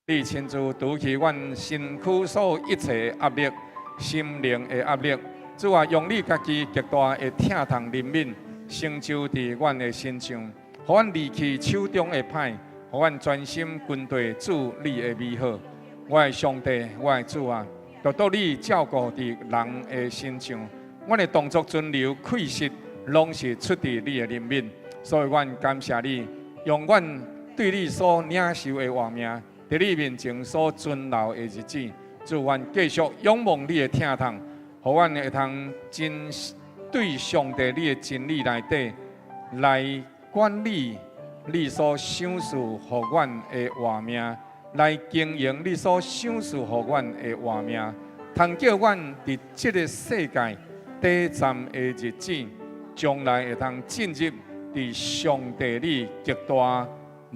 你親自除去阮身軀所有一切壓力、心靈的壓力。主啊，用你家己極大的疼痛憐憫，成就佇阮的身上，予阮離棄手中的歹，予阮專心跟隨主你的美好。我的上帝，我的主啊，獨獨你照顧佇人的身上，阮的動作存留氣息，攏是出佇你的憐憫。所以，阮感謝你，用阮對你所領受的活命，佇你面前所存留的日子，主，阮繼續仰望你的疼痛，予阮會通真對上帝你的真理內底來管理你所賞賜予阮的活命，來經營你所賞賜予阮的活命，通叫阮佇這个世界短暫的日子，將來會通進入佇上帝你極大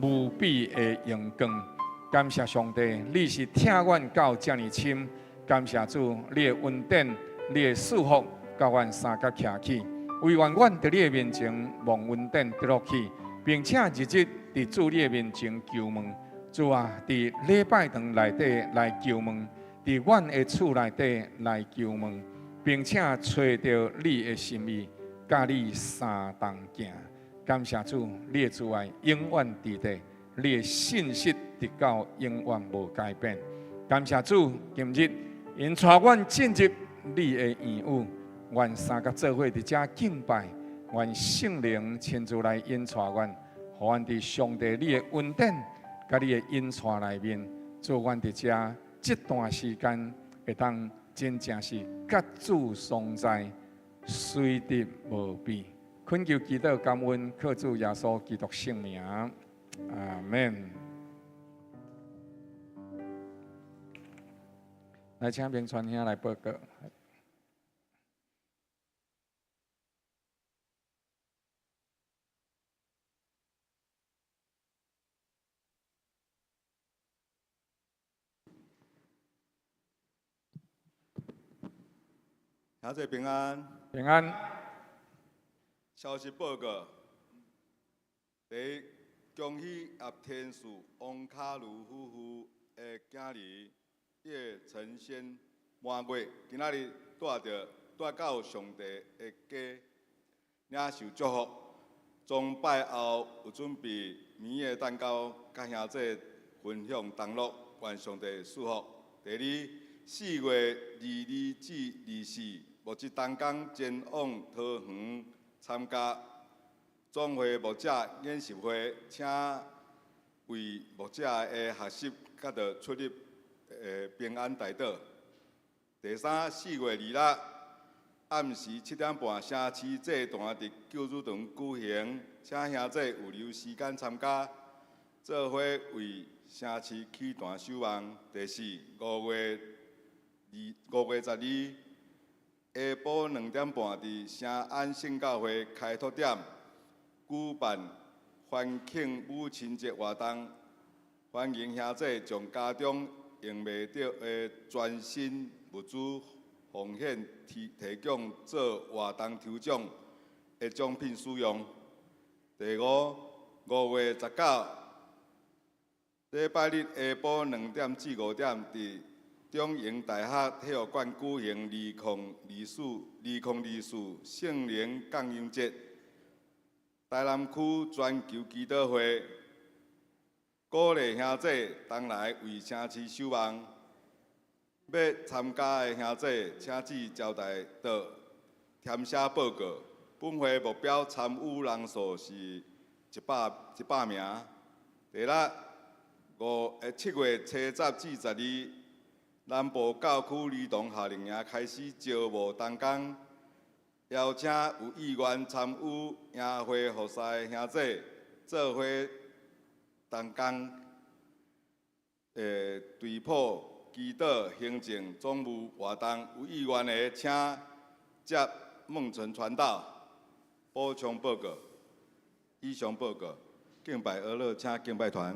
無比的榮光。感謝上帝，你是疼阮到遮爾深。感謝主，你的恩典，你的賜福，共阮相佮徛起。惟願阮佇你的面前蒙恩典得樂趣，並且日日佇主你的面前求問。主啊，佇禮拜堂內底來求問，佇阮的厝內底來求問，並且揣著你的心意，佮你相同行。感謝主，你的慈愛永遠佇地，你的信實直到永遠無改變。感謝主，今日引帶阮進入你的院宇，阮三個做伙佇遮敬拜，願聖靈親自來引帶阮，予阮佇上帝你的恩典，佮你的引帶內面，主，阮佇遮這段時間會當真正是佮主同在，隨得無比。懇求祈禱感恩，靠主耶穌基督聖名，阿門。來，請明傳兄來報告。兄弟平安。平安。消息報告：第一，恭喜葉天賜王卡如夫婦的囝兒葉承先滿月，今仔日帶著帶到上帝的家領受祝福。崇拜後有準備綿的蛋糕，佮兄弟分享同樂，願上帝賜福。第二，4月22至24，牧職同工前往桃園參加總會牧者研習會，請為牧者的學習佮著出入的平安代禱。第三，4月26暗時7點半，城市祭壇佇救主堂舉行，請兄弟有留時間參加，做伙為城市起壇守望。第四，5月12，下晡2點半，佇城安聖教會開拓點舉辦歡慶母親節活動，歡迎兄弟將家中用袂著的全新物資奉獻提提供做活動抽獎的獎品使用。第五，5月19，禮拜日下晡2點至5點，佇中營大學體育館舉行2024聖靈降臨節，台南區全球祈禱會，鼓勵兄弟同來為城市守望。欲參加的兄弟，請至招待桌填寫報告。本會目標參與人數是100名。第六，7月7至12，南部教區兒童夏令營開始招募同工，邀請有意願參與營會服侍的兄弟，做伙同工，隊譜、祈禱、行政、總務活動，有意願的請接孟成傳道補充報告。以上報告，敬拜俄樂，請敬拜團。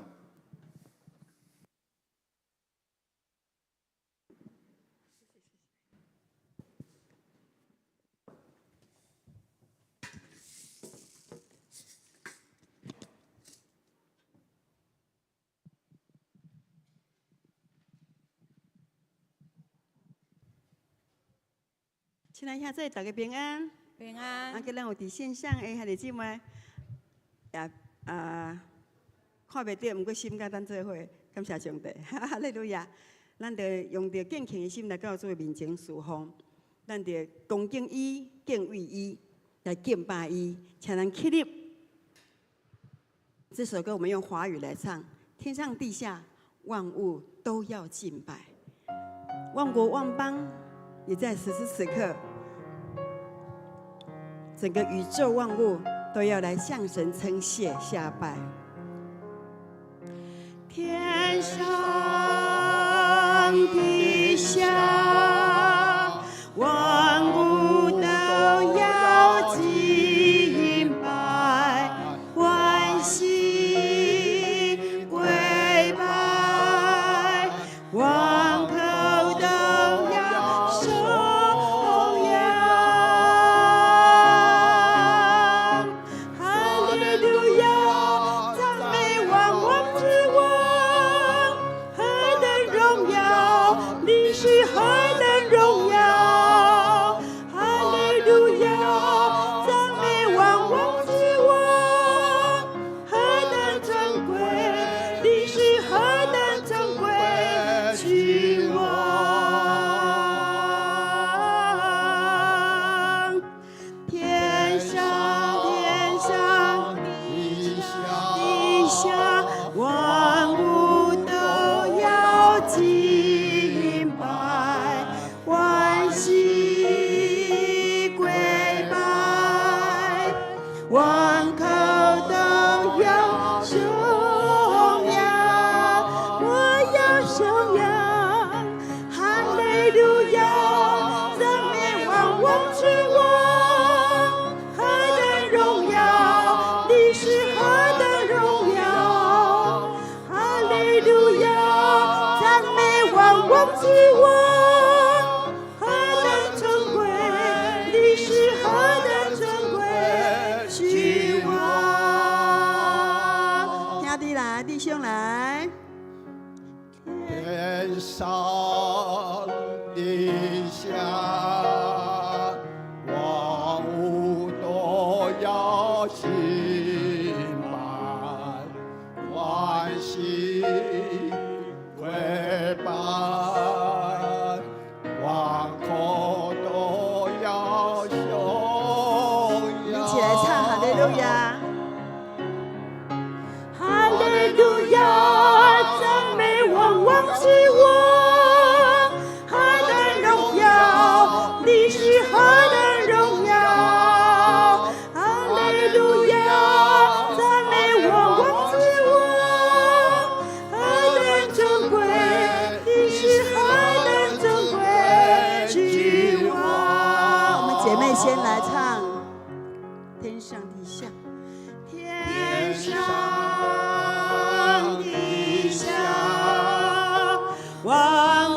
親愛兄弟，大家平安。平安。啊，今咱有佇線上的兄弟姊妹，也啊看袂著，毋過心佮咱做伙，感謝上帝，哈利路亞。咱著用著敬虔的心來到主的面前侍奉，咱著恭敬伊、敬畏伊，來敬拜伊，請咱起立。這首歌我們用華語來唱，天上地下萬物都要敬拜，萬國萬邦也在此時此刻，整個宇宙萬物都要來向神稱謝下拜。天上地下萬物都要敬拜，萬膝跪拜，萬口都要頌揚。哈利路亞，讚美萬王之王，何等榮耀，你是何等榮耀！哈利路亞，讚美萬王之王，何等尊貴，你是何等尊貴，君王。天上天上地下地下萬物都要敬拜，萬膝跪拜，萬口都要頌揚，我要頌揚，哈利路亞，讚美萬王之王，何等榮耀，你是何等榮耀！哈利路亞，讚美萬王之王，何等尊貴，你是何等尊貴，君王。兄弟來，弟兄來。天上地下，萬物都要敬拜，萬膝跪拜，萬口都要頌揚。一起來唱哈利路亞，哈利路亞，讚美萬王之王，何等榮耀，你是何等榮耀！哈利路亞，讚美萬王之王，何等尊貴，你是何等尊貴，君王。我們姐妹先來唱。天上地下，天上地下，萬物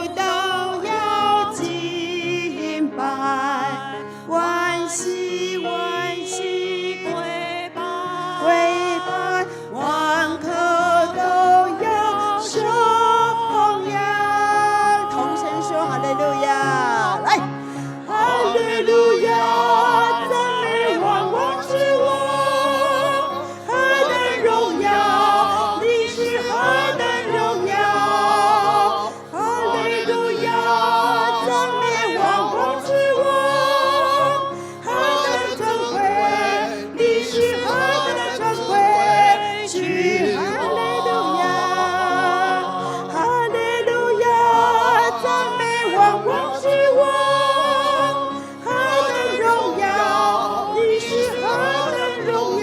都要敬拜，萬膝萬膝跪拜，跪拜，萬口都要頌揚。同聲說哈利路亞，來，哈利路亞，讚美萬王之王，何等榮耀，你是何等榮耀！哈利路亞，讚美萬王之王，何等尊貴，你是何等尊貴，君哈利路亞，哈利路亞，讚美萬王之王，何等榮耀，你是何等榮耀！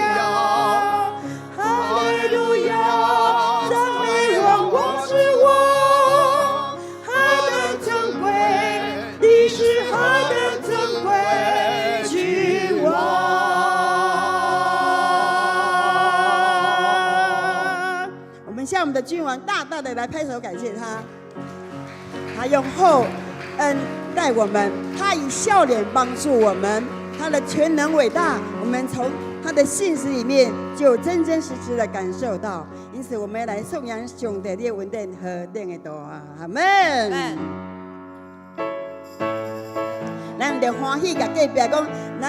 哈利路亞，讚美萬王之王，何等尊貴，你是何等尊貴，君王。我們向我們的君王大大的來拍手感謝他，他用厚恩待我們，他以笑臉幫助我們，他的全能偉大，我們從他的信實裡面就真真實實的感受到。因此，我們要來頌揚上帝的恩典何等的大，阿門。咱著歡喜，共隔壁講，咱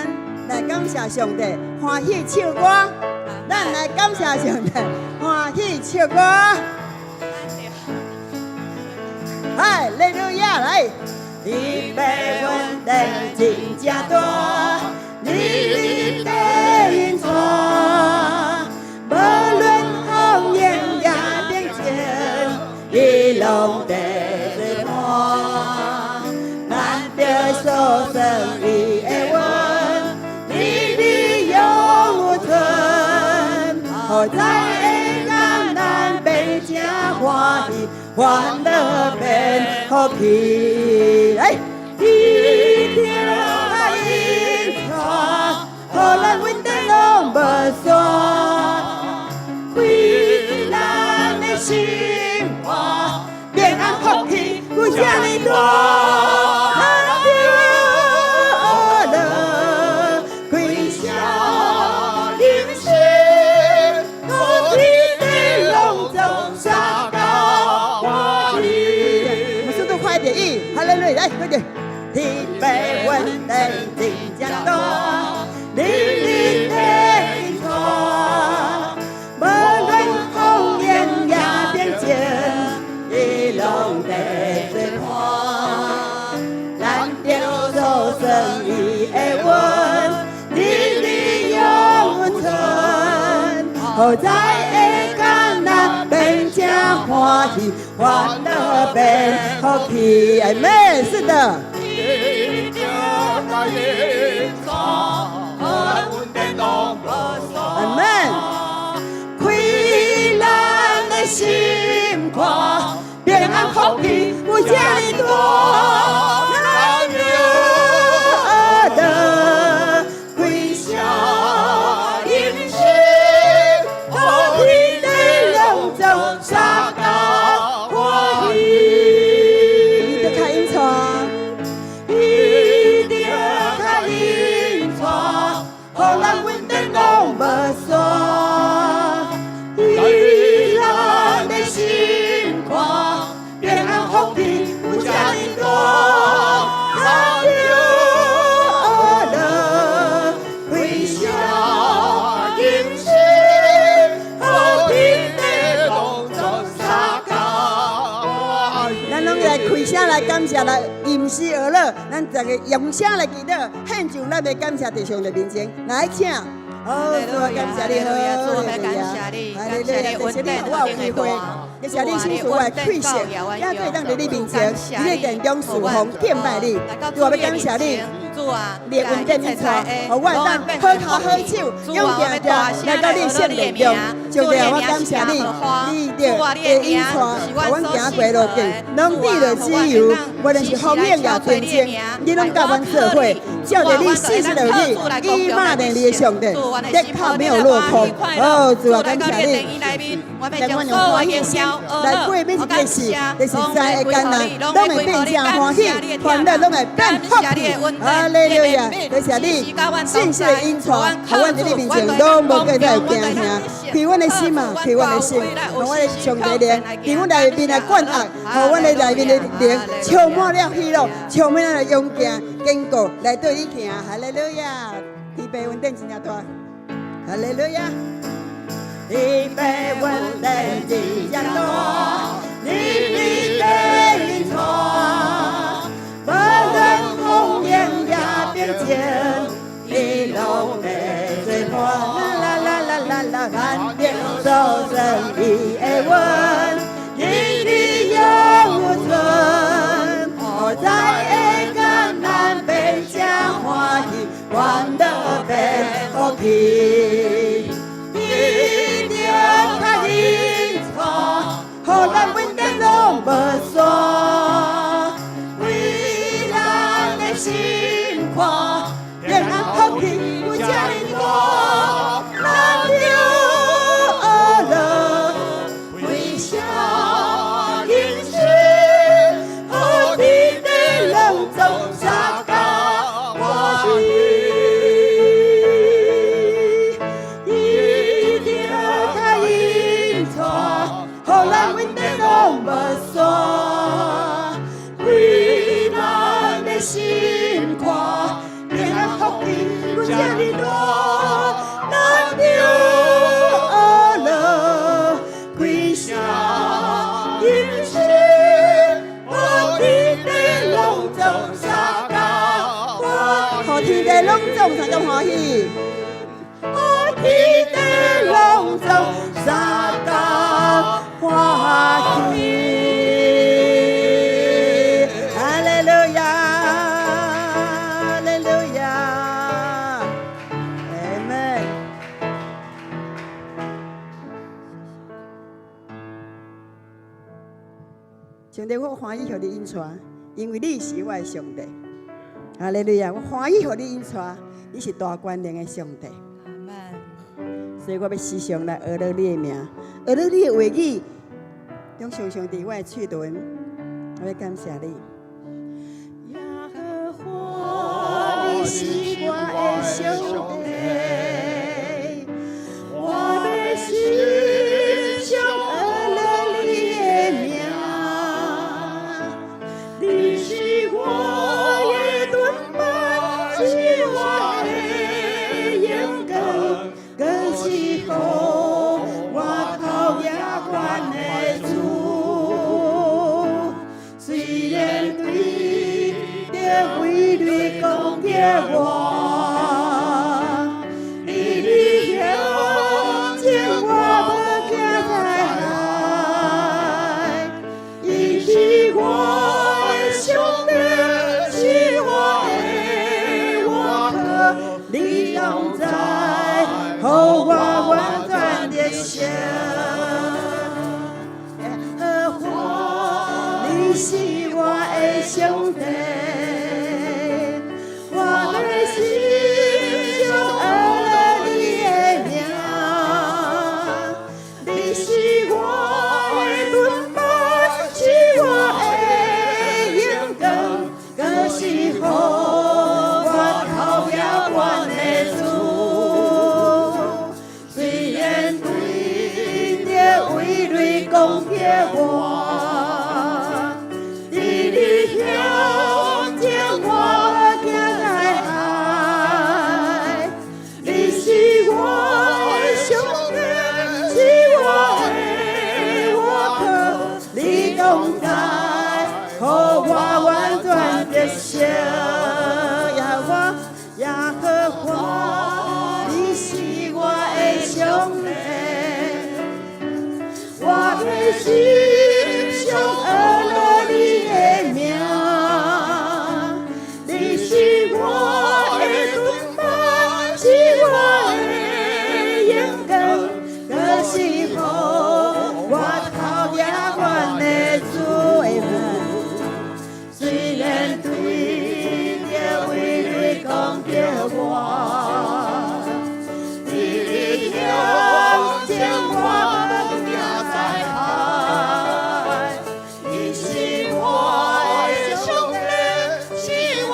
來感謝上帝，歡喜唱歌。咱來感謝上帝，歡喜唱歌。哈利路亞，來！天父恩典真正大，日日的引帶，無論風雨也平靜，伊攏佇做伴。咱著相信伊的話，日日永存，予在的艱難變成歡喜，歡樂變福氣。來，伊定引帶，予咱穩定攏無散，開咱的心肝，平安福氣有這呢大。咱著樂，開聲吟詩，予天地攏總相共歡喜。我們速度快一點，一，好來來來，快點。天父恩典真正大，日日的引帶，無論風雨也平靜，伊攏佇做伴。咱著相信伊的話，日日永存，予在的艱難變成歡喜，歡樂變福氣。阿們，是的。伊定引帶，予咱穩定攏無散。阿們，開咱的心肝，平安福氣有這呢大。咱著樂，開聲吟詩，予天地攏總相共歡喜。伊著較引帶，伊著較引帶，予咱穩定攏無散。開咱的心肝，平安福氣有這呢大。咱著樂，開聲吟詩，予天地攏總相共歡喜。咱攏來開聲來感謝來吟詩學樂，咱逐个用聲來祈禱，獻上咱的感謝佇上帝面前。來，請。好，主啊，感謝你，主，我們感謝你，哈利路亞，謝謝你，予我有機會，謝謝你賞賜我的氣息，也可以當佇你面前，佇你殿中侍奉敬拜你。主啊，欲感謝你，你的恩典引帶，予我會當好跤好手，勇行行來到你的聖殿中。上帝，我感謝你，你的引帶，予阮行過路徑，攏得著自由，無論是風雨也平靜，你攏佮阮做伙，照著你信實的你，以馬內利的上帝，的確沒有落空。哦，主啊，感謝你，將阮用歡喜心來過每一件事，就是在的艱難，攏會變成歡喜，煩惱攏會變福氣。哈利路亞，多謝你信實的引帶，予阮佇你面前攏無閣再有驚嚇。開阮的心啊，開阮的心，予阮的上帝靈，佇阮內面來灌壓，予阮的內面的靈充滿了喜樂，充滿了勇健堅固來對你行。哈利路亞，天父恩典真正大。哈利路亞，天父恩典真正大，日日的引帶，無論風雨也平靜，伊攏佇做伴。啦啦啦啦啦，咱著相信伊的話，日日永存，予在的艱難變成歡喜，歡樂變福氣。伊著較引帶，予咱穩定攏無散，開咱的心肝，平安福氣有這呢大。咱著樂，開聲吟詩，予天地攏總相共歡喜。伊著較引帶，予咱穩定攏無散，開咱的心肝，天地攏總相共歡喜，天地攏總相共歡喜。哈利路亞，哈利路亞，阿門。上帝，我歡喜予你引帶，因為你是我的上帝。哈利路亞！我歡喜予你引帶，你是大權能的上帝。阿門。所以我欲時常來學樂你的名，學樂你的話語，攏常常佇我的喙唇。我欲感謝你。耶和華，你是我的上帝，我欲時常學樂你的名。你是我的盾牌，是我的榮光，閣是予我頭額懸的主。雖然對著匪類攻擊我，佇你胸前我無驚在海。伊是我的上帝，是我的倚靠，你同在，予我完全得勝。耶和華，你是我的上帝，我欲時常學樂你的名。你是我的盾牌，是我的榮光，閣是予我頭額懸的主。雖然對著匪類攻擊我，佇你胸前我無驚在海。你是我的上帝，是我的倚靠，你同在，予我完全得勝。耶和華，耶和華，你是我的上帝，我欲時常學樂你的名。你是我的盾牌，是我的榮光，閣是予我頭額懸的主。雖然對著匪類攻擊我，佇你胸前我無驚在海。你是我的上帝，是我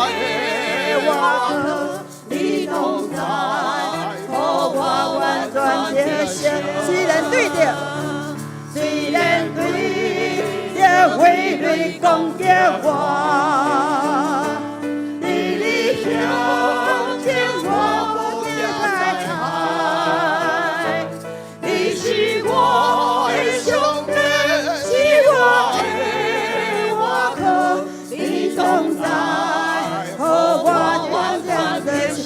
的倚靠，你同在，予我完全得勝。雖然對著，雖然對著匪類攻擊我，佇你胸前我無驚在海。你是我的上帝，是我的倚靠，你同在，予我完全得勝。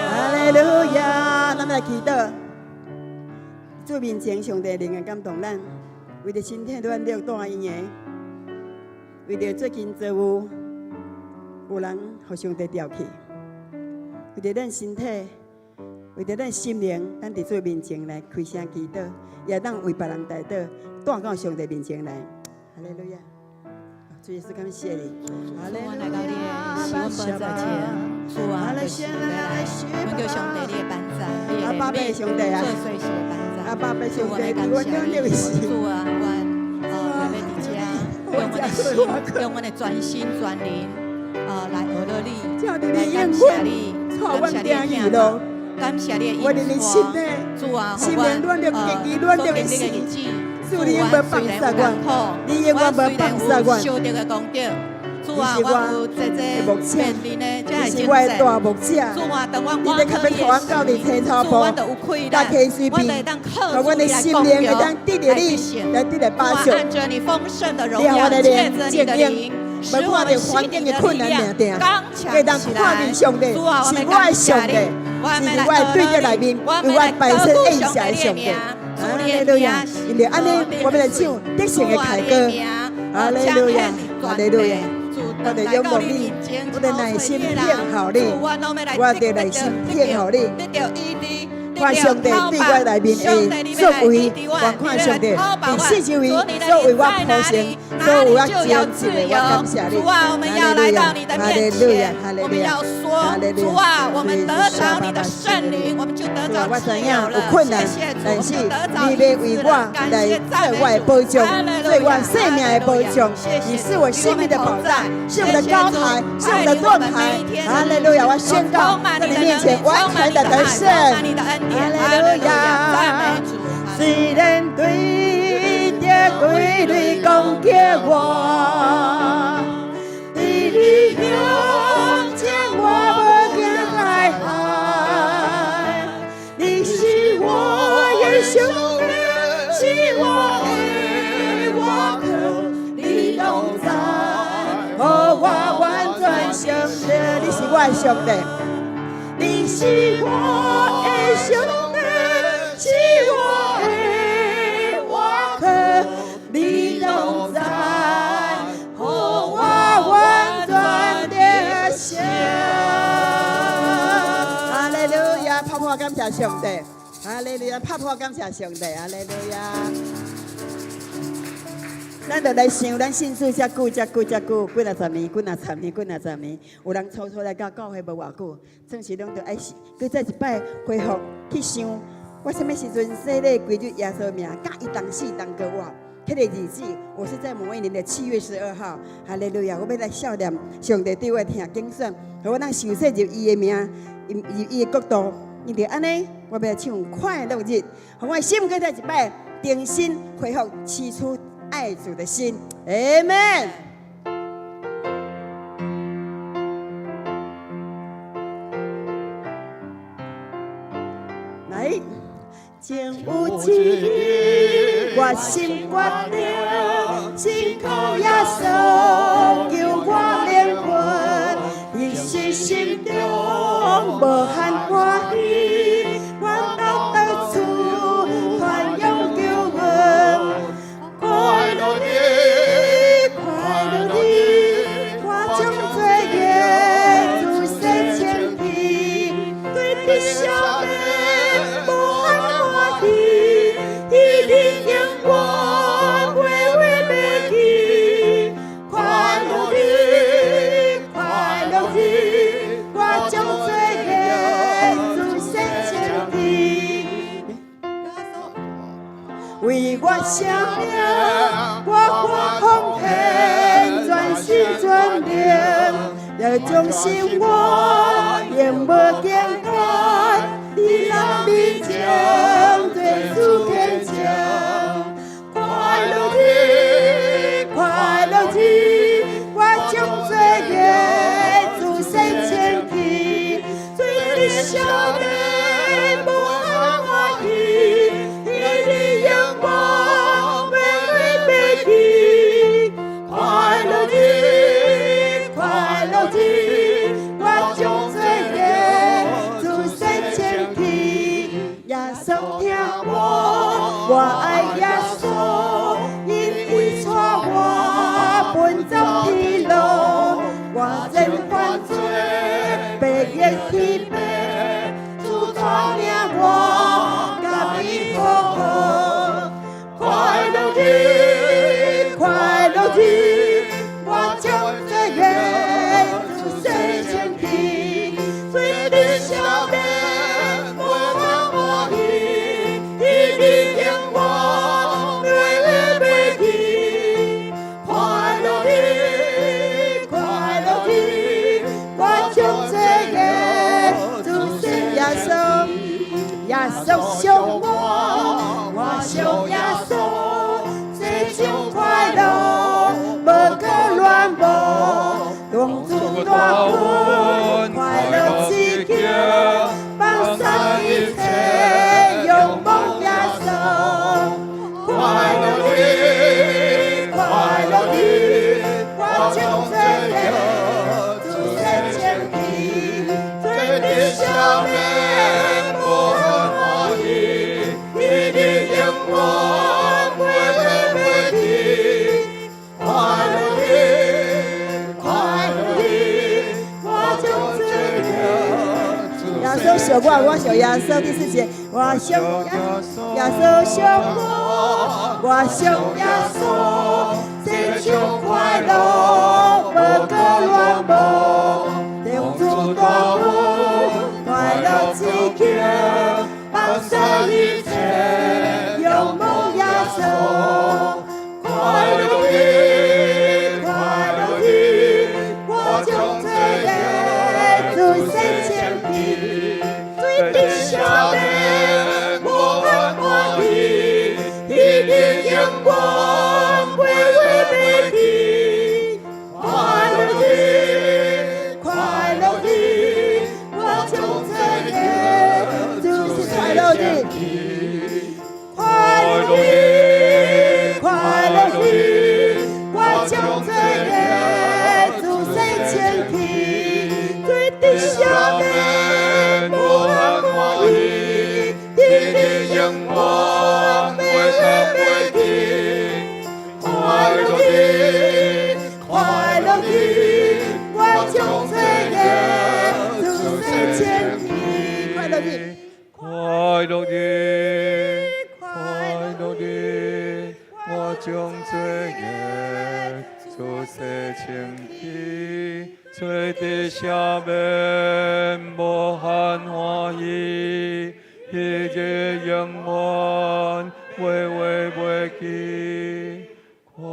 哈利路亞！咱來祈禱，主面前上帝靈的感動咱，為著身體軟弱帶醫的，為著最近遭遇有人予上帝調去，為著咱身體，為著咱心靈，咱佇主面前來開聲祈禱，也當為別人代禱，帶到上帝面前來。哈利路亞！主耶穌感謝你。主，阮來到你的施恩寶座前，主啊，就是欲來懇求上帝你的幫助，你的阿爸父上帝啊做隨時的幫助。阿爸父上主，我帝，來感謝你。主啊，阮欲佇遮，用阮的心，用阮的全心全靈，來學樂你，來感謝你，感謝你的疼痛，感謝你的我哋的心呢，主啊，心靈軟弱，極其軟弱的心，主你永無放殺我，你永遠無放殺我。受著的功德，主啊，我有這這面臨的這個你是我的大牧者，主啊，當阮你得較欲帶阮到佇青草埔，搭溪水邊，予阮的心靈會當得著你，來得著保障。按著你豐盛的榮耀，借著你的靈，無看著環境的困難爾爾，會當看見上帝是我的上帝，是我的對著內面，為我擺設宴席的上帝。哈利路亞！因著按呢，我欲來唱得勝的凱歌。哈利路亞！哈利路亞！我著仰望你，我著內心等候你，我著內心等候你。看上帝對我內面的作為，我看上帝佇四周圍所為我鋪成，所為我成就的，我感謝你。主啊，我們要來到你的面前，我們要說，主啊，我們得著你的聖靈，我們就得著自由了。有困難，但是你欲為我來做我的保障，做我生命的保障。你是我性命的保障，是我的高台，是我的盾牌。哈利路亞！我宣告在你面前完全的得勝。哈利路亞！雖然對著鬼雷攻擊我，佇你面前我無驚大害。你是我的上帝，是我的倚靠，你同在，予我完全勝利。你是我的上帝，你是我的上帝，是我的倚靠，你同在，予我完全得勝。哈利路亞，拍破感謝上帝。哈利路亞，拍破感謝上帝。哈利路亞。咱就來想，咱信主遮久、遮久、遮久，幾若十年、幾若十年、幾若十年，有人初初來到教會無偌久，總是攏著愛閣再一擺恢復去想，我啥物時陣洗禮歸入耶穌名，佮伊同死同過活。彼個日子，我是在某一年的7月12號，哈利路亞！我欲來數念上帝對我的疼揀選，予我通受洗入伊的名，入伊的國度。因著按呢，我欲來唱快樂日，予我的心閣再一擺重新恢復起初愛主的心，阿門。來，情有一日，我心決定，信靠耶穌救我靈魂，彼時心中無限歡喜，阮到到處傳揚救恩。快樂日，快樂日，我將罪孽主洗清去，對的赦免無限歡喜，彼日永遠袂會袂記。快樂日，快樂日，我將罪孽主洗清去。為我捨命，我我奉獻全心全靈，這種生活永無更改，佇人面前對主見證。快樂日，快樂日，我將罪孽主洗清去，罪的赦免無限歡喜，彼日永遠袂會袂記。快樂日，快樂日，我將罪孽主洗清去。耶穌疼我，我愛耶穌，因伊帶我奔走天路，我前犯罪，白日疲憊，主帶領我，佮伊好好。快樂日，快樂日，我將罪孽主洗清去，罪的赦免無限歡喜，彼日永遠袂會袂記。快樂日，快樂日，我將罪孽主洗耶穌，耶穌惜我，我惜耶穌，這種快樂無可戀慕，當主大恩快樂之境，放下一切仰望耶穌。快樂日，快樂日，我將罪穌屬我，我屬耶穌。第四節，我屬耶穌屬我，我屬耶穌，這種快樂無閣戀慕，中主大恩，快樂之境，放下一切，仰望耶穌，快樂的，快樂的，我將罪孽主洗清去，罪的赦免，無限歡喜，彼日永遠回味袂去，快樂的，快樂的，我將罪孽主洗快樂的，快樂的，快樂的，我將罪孽主洗清去，罪的赦免，無限歡喜，彼日永遠回味袂去，快樂的，快樂的，我將罪孽主洗清去，快樂的，快樂的，快樂的，我將罪孽主洗清去，罪的赦免，無限歡喜，彼日永遠回味袂去，快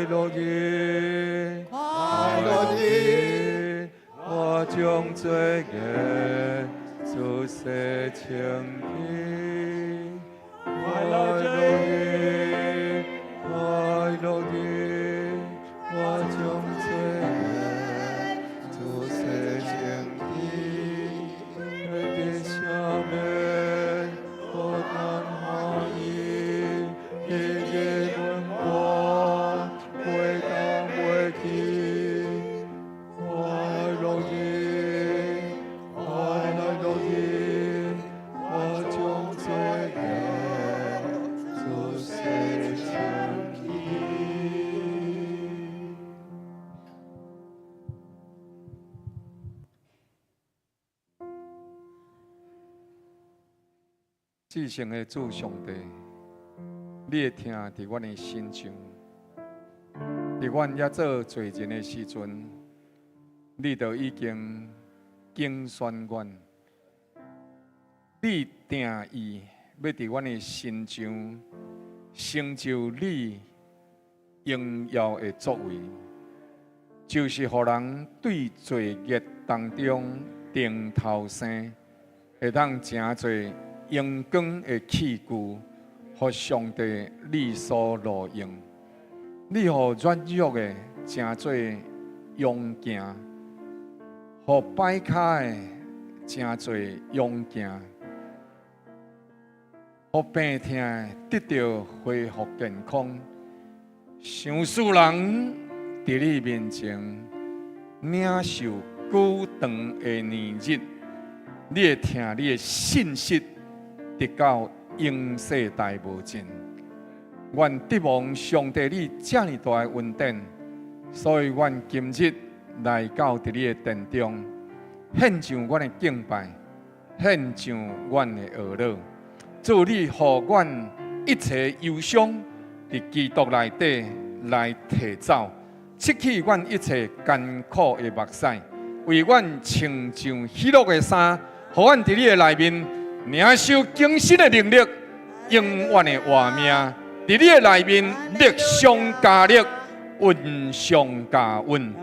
樂的，快樂的，我將罪孽主洗清去，快樂的，快樂的，我將罪孽主洗清去，罪的赦免，無限歡喜，彼日永遠回答袂去，快樂的，快樂的，我將罪孽主洗清去。至聖的主上帝，你的疼佇阮的身上，佇阮猶做罪人的時陣，你就已經揀選阮。你定意欲佇阮的身上成就你榮耀的作為，就是予人對罪孽當中重頭生，會當成做榮光的器具，予上帝你所路用。你予軟弱的成做勇健，予跛跤的成做勇健，予病痛的得著恢復健康。傷使人佇你面前領受久長的年日，你的疼，你的信實，直到永世代無盡。阮得蒙上帝你遮爾大的恩典，所以阮今日來到佇你的殿中，獻上阮的敬拜，獻上阮的哀禱。主你予阮一切憂傷，佇基督內底來提走，拭去阮一切艱苦的目屎，為阮穿上喜樂的衫，予阮佇你的內面領受更新的能力，永遠的活命。佇你的內面力上加力，恩上加恩。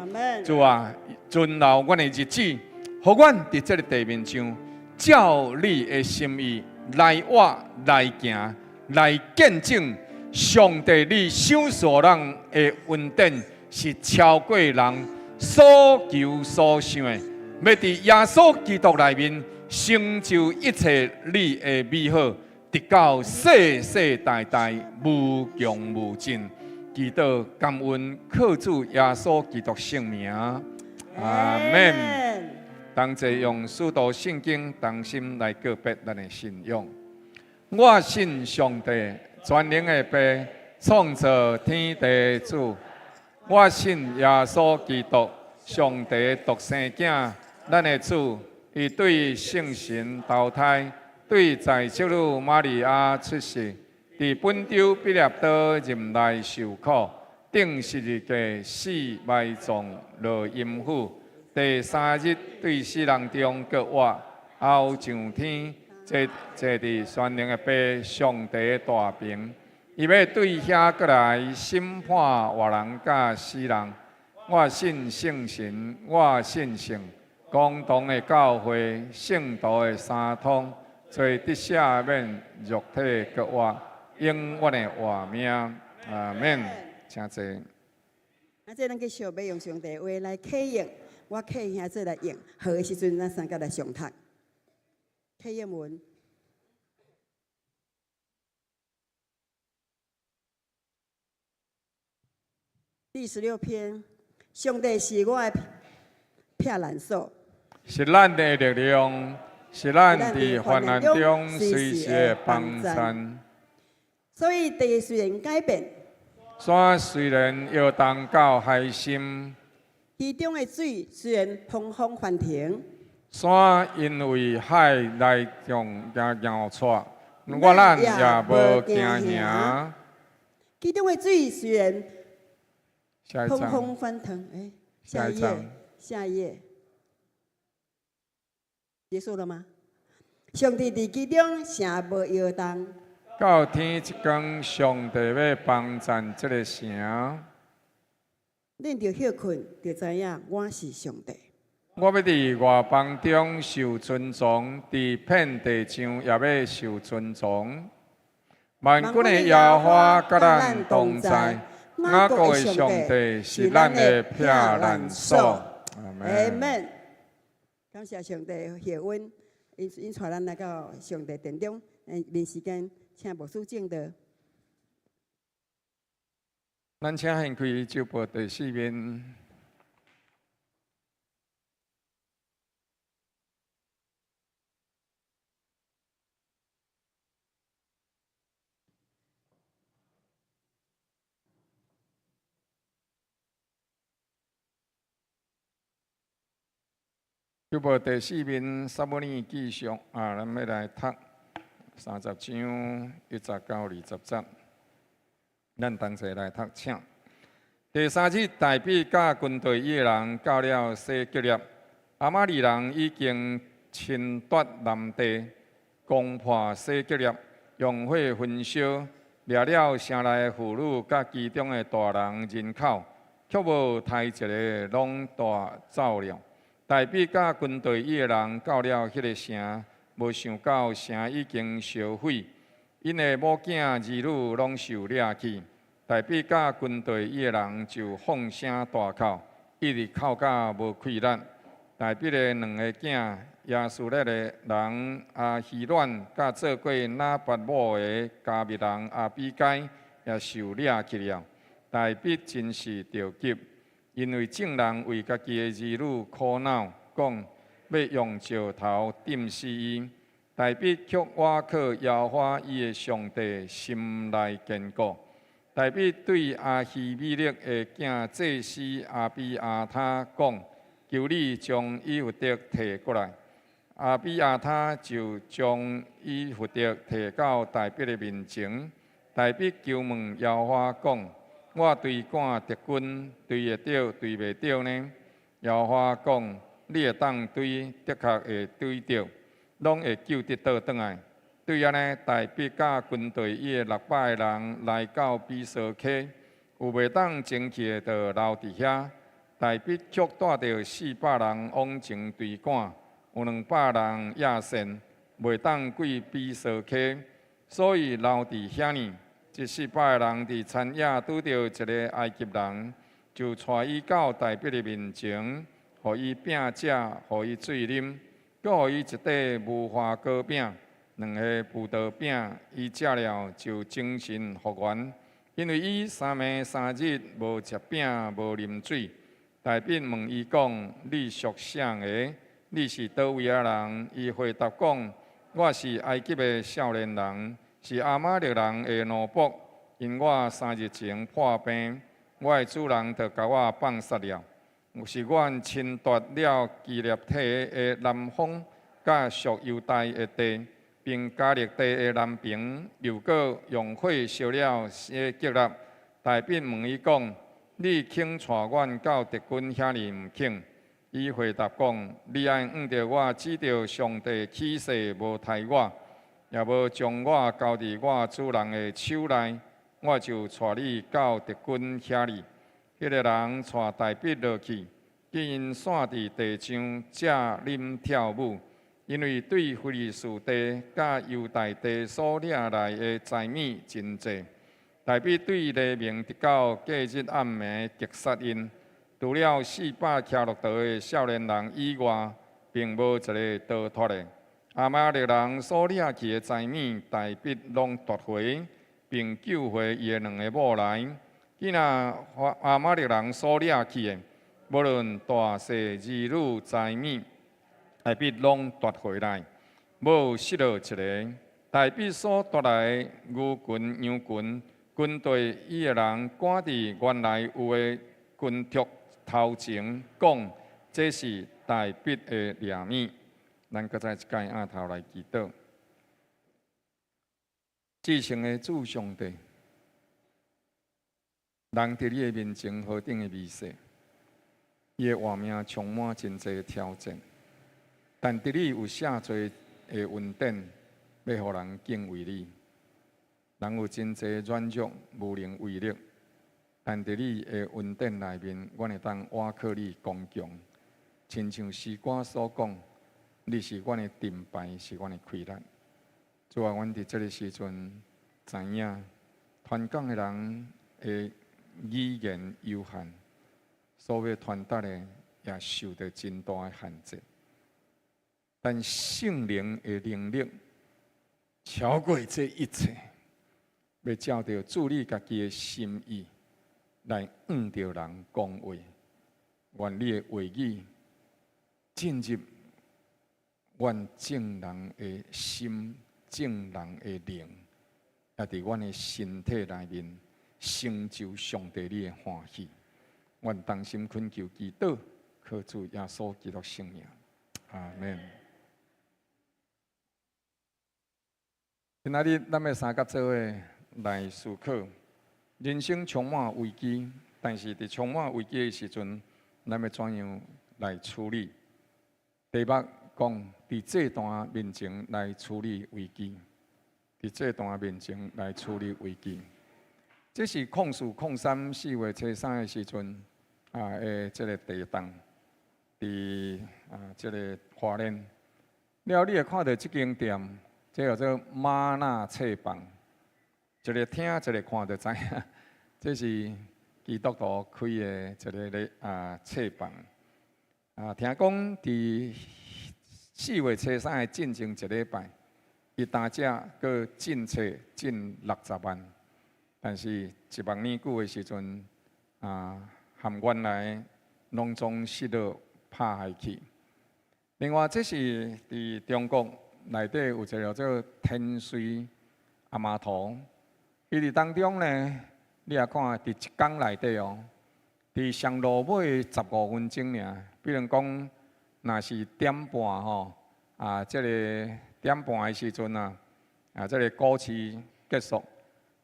主啊，存留阮的日子，予阮佇這个地面上，照你的心意來活來行，來見證上帝你賞賜人的恩典是超過人所求所想的，欲佇耶穌基督內面成就一切你的美好，直到世世代代無窮無盡。祈禱感恩，靠主耶穌基督聖名，阿門。同齊用使徒信經同心來告別咱的信仰。我信上帝，全能的父，創造天地主。我信耶穌基督，上帝獨生囝，咱的主，伊伊對聖神投胎，對在少女瑪利亞出世，佇本丟彼拉多任內受苦，釘十字架死埋葬落陰府，第三日對死人中復活，後上天，坐坐佇全能的父上帝的大爿。伊欲對遐閣來審判活人佮死人。我信聖神，我信聖公同的教會，聖徒的相通，罪得赦免，肉體復活，永遠的活命。阿門。請坐。啊，這咱繼續欲用上帝話來啟應，我啟兄做來應，好的時陣，咱三個來上讀。啟應文。第16篇，上帝是我的避難所，是咱的力量，是咱佇患難中隨時的幫贊。所以地雖然改變，山雖然搖動到海心，其中的水雖然澎澎翻騰，山因為海來漲而搖掣，我咱也無驚嚇。其中的水雖然下一張，澎澎翻騰，欸，下一頁，下一頁，結束了嗎？上帝佇其中城無搖動。到天一光，上帝欲幫贊這个城。恁著歇睏，就知影我是上帝。我欲佇外邦中受尊崇，佇遍地上也欲受尊崇。萬軍的耶和華佮咱同在，雅各的上帝是咱的避難所。阿門。感謝上帝賜阮，𪜶𪜶帶咱來到上帝殿中。面時間，請牧師證道。咱請掀開周報第四面。周報第四面，撒母耳記上啊，咱欲來讀30章1節到20節。咱同齊來讀，請。第三日，大衛佮軍隊伊的人到了西結列，亞瑪力人已經侵奪南地，攻破西結列，用火焚燒，掠了城內的婦女佮其中的大人人口，卻無刣一个，攏帶走了。大衛佮軍隊伊的人到了彼个城，無想到城已經燒毀，𪜶的某囝兒女攏受掠去。大衛佮軍隊伊的人就放聲大哭，一直哭甲無氣力。大衛的兩个囝耶斯列的人亞希暖，佮做過拿八某的迦密人亞比該也受掠去了。大衛真是著急，因為眾人為家己的兒女苦惱，講欲用石頭釘死伊。大衛卻倚靠耶和華伊的上帝，心內堅固。大衛對亞希米勒的囝祭司亞比亞他講：求你將以弗得提過來。亞比亞他就將以弗得提到大衛的面前。大衛求問耶和華講：我追趕敵軍，追會著，追袂著呢？耶和華講：你會當追，的確會追著，攏會救得倒轉來。對按呢，大衛佮軍隊伊的600个人來到比索溪，有袂當前去的，就留佇遐。大衛卻帶著400人往前追趕，有200人野線，袂當過比索溪，所以留佇遐呢。這400个人佇田野拄著一个埃及人，就帶伊到大衛的面前，予伊餅食，予伊水啉，閣予伊一塊無花果餅，兩个葡萄餅。伊食了就精神復原，因為伊三暝三日無食餅，無啉水。大衛問伊講：你屬啥个？你是佗位仔人？伊回答講：我是埃及的少年人，是亞瑪力人的奴僕。因我三日前破病，我的主人就共我放殺了。是阮侵奪了基列提的南方，佮屬猶大的地，並迦勒地的南爿，又閣用火燒了西革臘。大衛問伊講：你肯帶阮到敵軍遐裡毋肯？伊回答講：你愛按著我指著上帝起誓，無刣我，也無將我交佇我主人的手內，我就帶你到敵軍遐裡。彼个人帶大衛落去，見𪜶散佇地上食啉跳舞，因為對非利士地佮猶大地所掠來的財物真濟。大衛對黎明直到隔日暗暝擊殺𪜶，除了400騎駱駝的少年人以外，並無一个逃脫的。亞瑪力人所掠去的財物，大衛攏奪回，並救回伊的兩个某來。囝仔亞瑪力人所掠去的，無論大細兒女財物，大衛攏奪回來，無失落一个。大衛所奪來的牛群、羊群，軍隊伊的人趕佇原來有的軍隊頭前，講這是大衛的掠物。咱閣再一擺按頭來祈禱。至聖的主上帝，人佇你的面前何等的微細，伊的活命充滿真濟挑戰，但佇你有遮濟的恩典，欲予人敬畏你。人有真濟軟弱，無能為力，但佇你的恩典內面，阮會當倚靠你剛強。親像詩歌所講，你是阮的盾牌，是阮的氣力。主啊，阮佇這个時陣知影，傳講的人的語言有限，所欲傳達的也受著真大的限制。但聖靈的能力超過這一切，欲照著主你家己的心意來向著人講話。願你的話語進入阮眾人的心、眾人的靈，也佇阮的身體內面成就上帝你的歡喜。阮同心懇求祈禱，靠主耶穌基督聖名，阿門。今仔日咱欲三角做伙來思考，人生充滿危機，但是佇充滿危機的時陣，咱欲怎樣來處理？題目講佇祭壇面前來處理危機，佇祭壇面前來處理危機。這是04/03/4月初3的時陣啊，的這个地動，佇啊這个花蓮。了，你會看著這間店，這叫做瑪納冊房，一个聽一个看就知影，這是基督徒開的一个咧啊冊房。啊，聽講佇四月初三的進前一禮拜，伊單只閣進冊進60萬，但是一萬年久的時陣，啊，含原來攏總失落拍害去。另外，這是佇中國內底有一个叫做天水阿媽塗，伊佇當中呢，你也看佇一工內底哦，佇上落尾15分鐘爾，比如講，若是點半吼，啊，這个點半的時陣啊，啊，這个股市結束。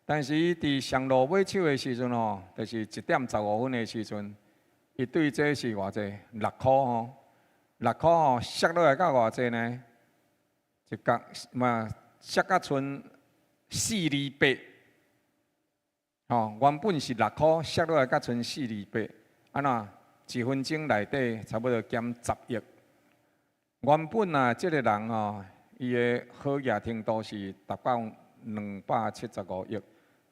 但是伊佇上落尾手的時陣吼，就是1點15分的時陣，伊對這是偌濟？六箍吼，六箍吼，摔落來到偌濟呢？一角嘛，摔甲賰四厘八，吼，原本是六箍，摔落來甲賰四厘八，按怎？一分鐘內底差不多減10億。原本啊，這个人吼，伊的好額程度是達到275億，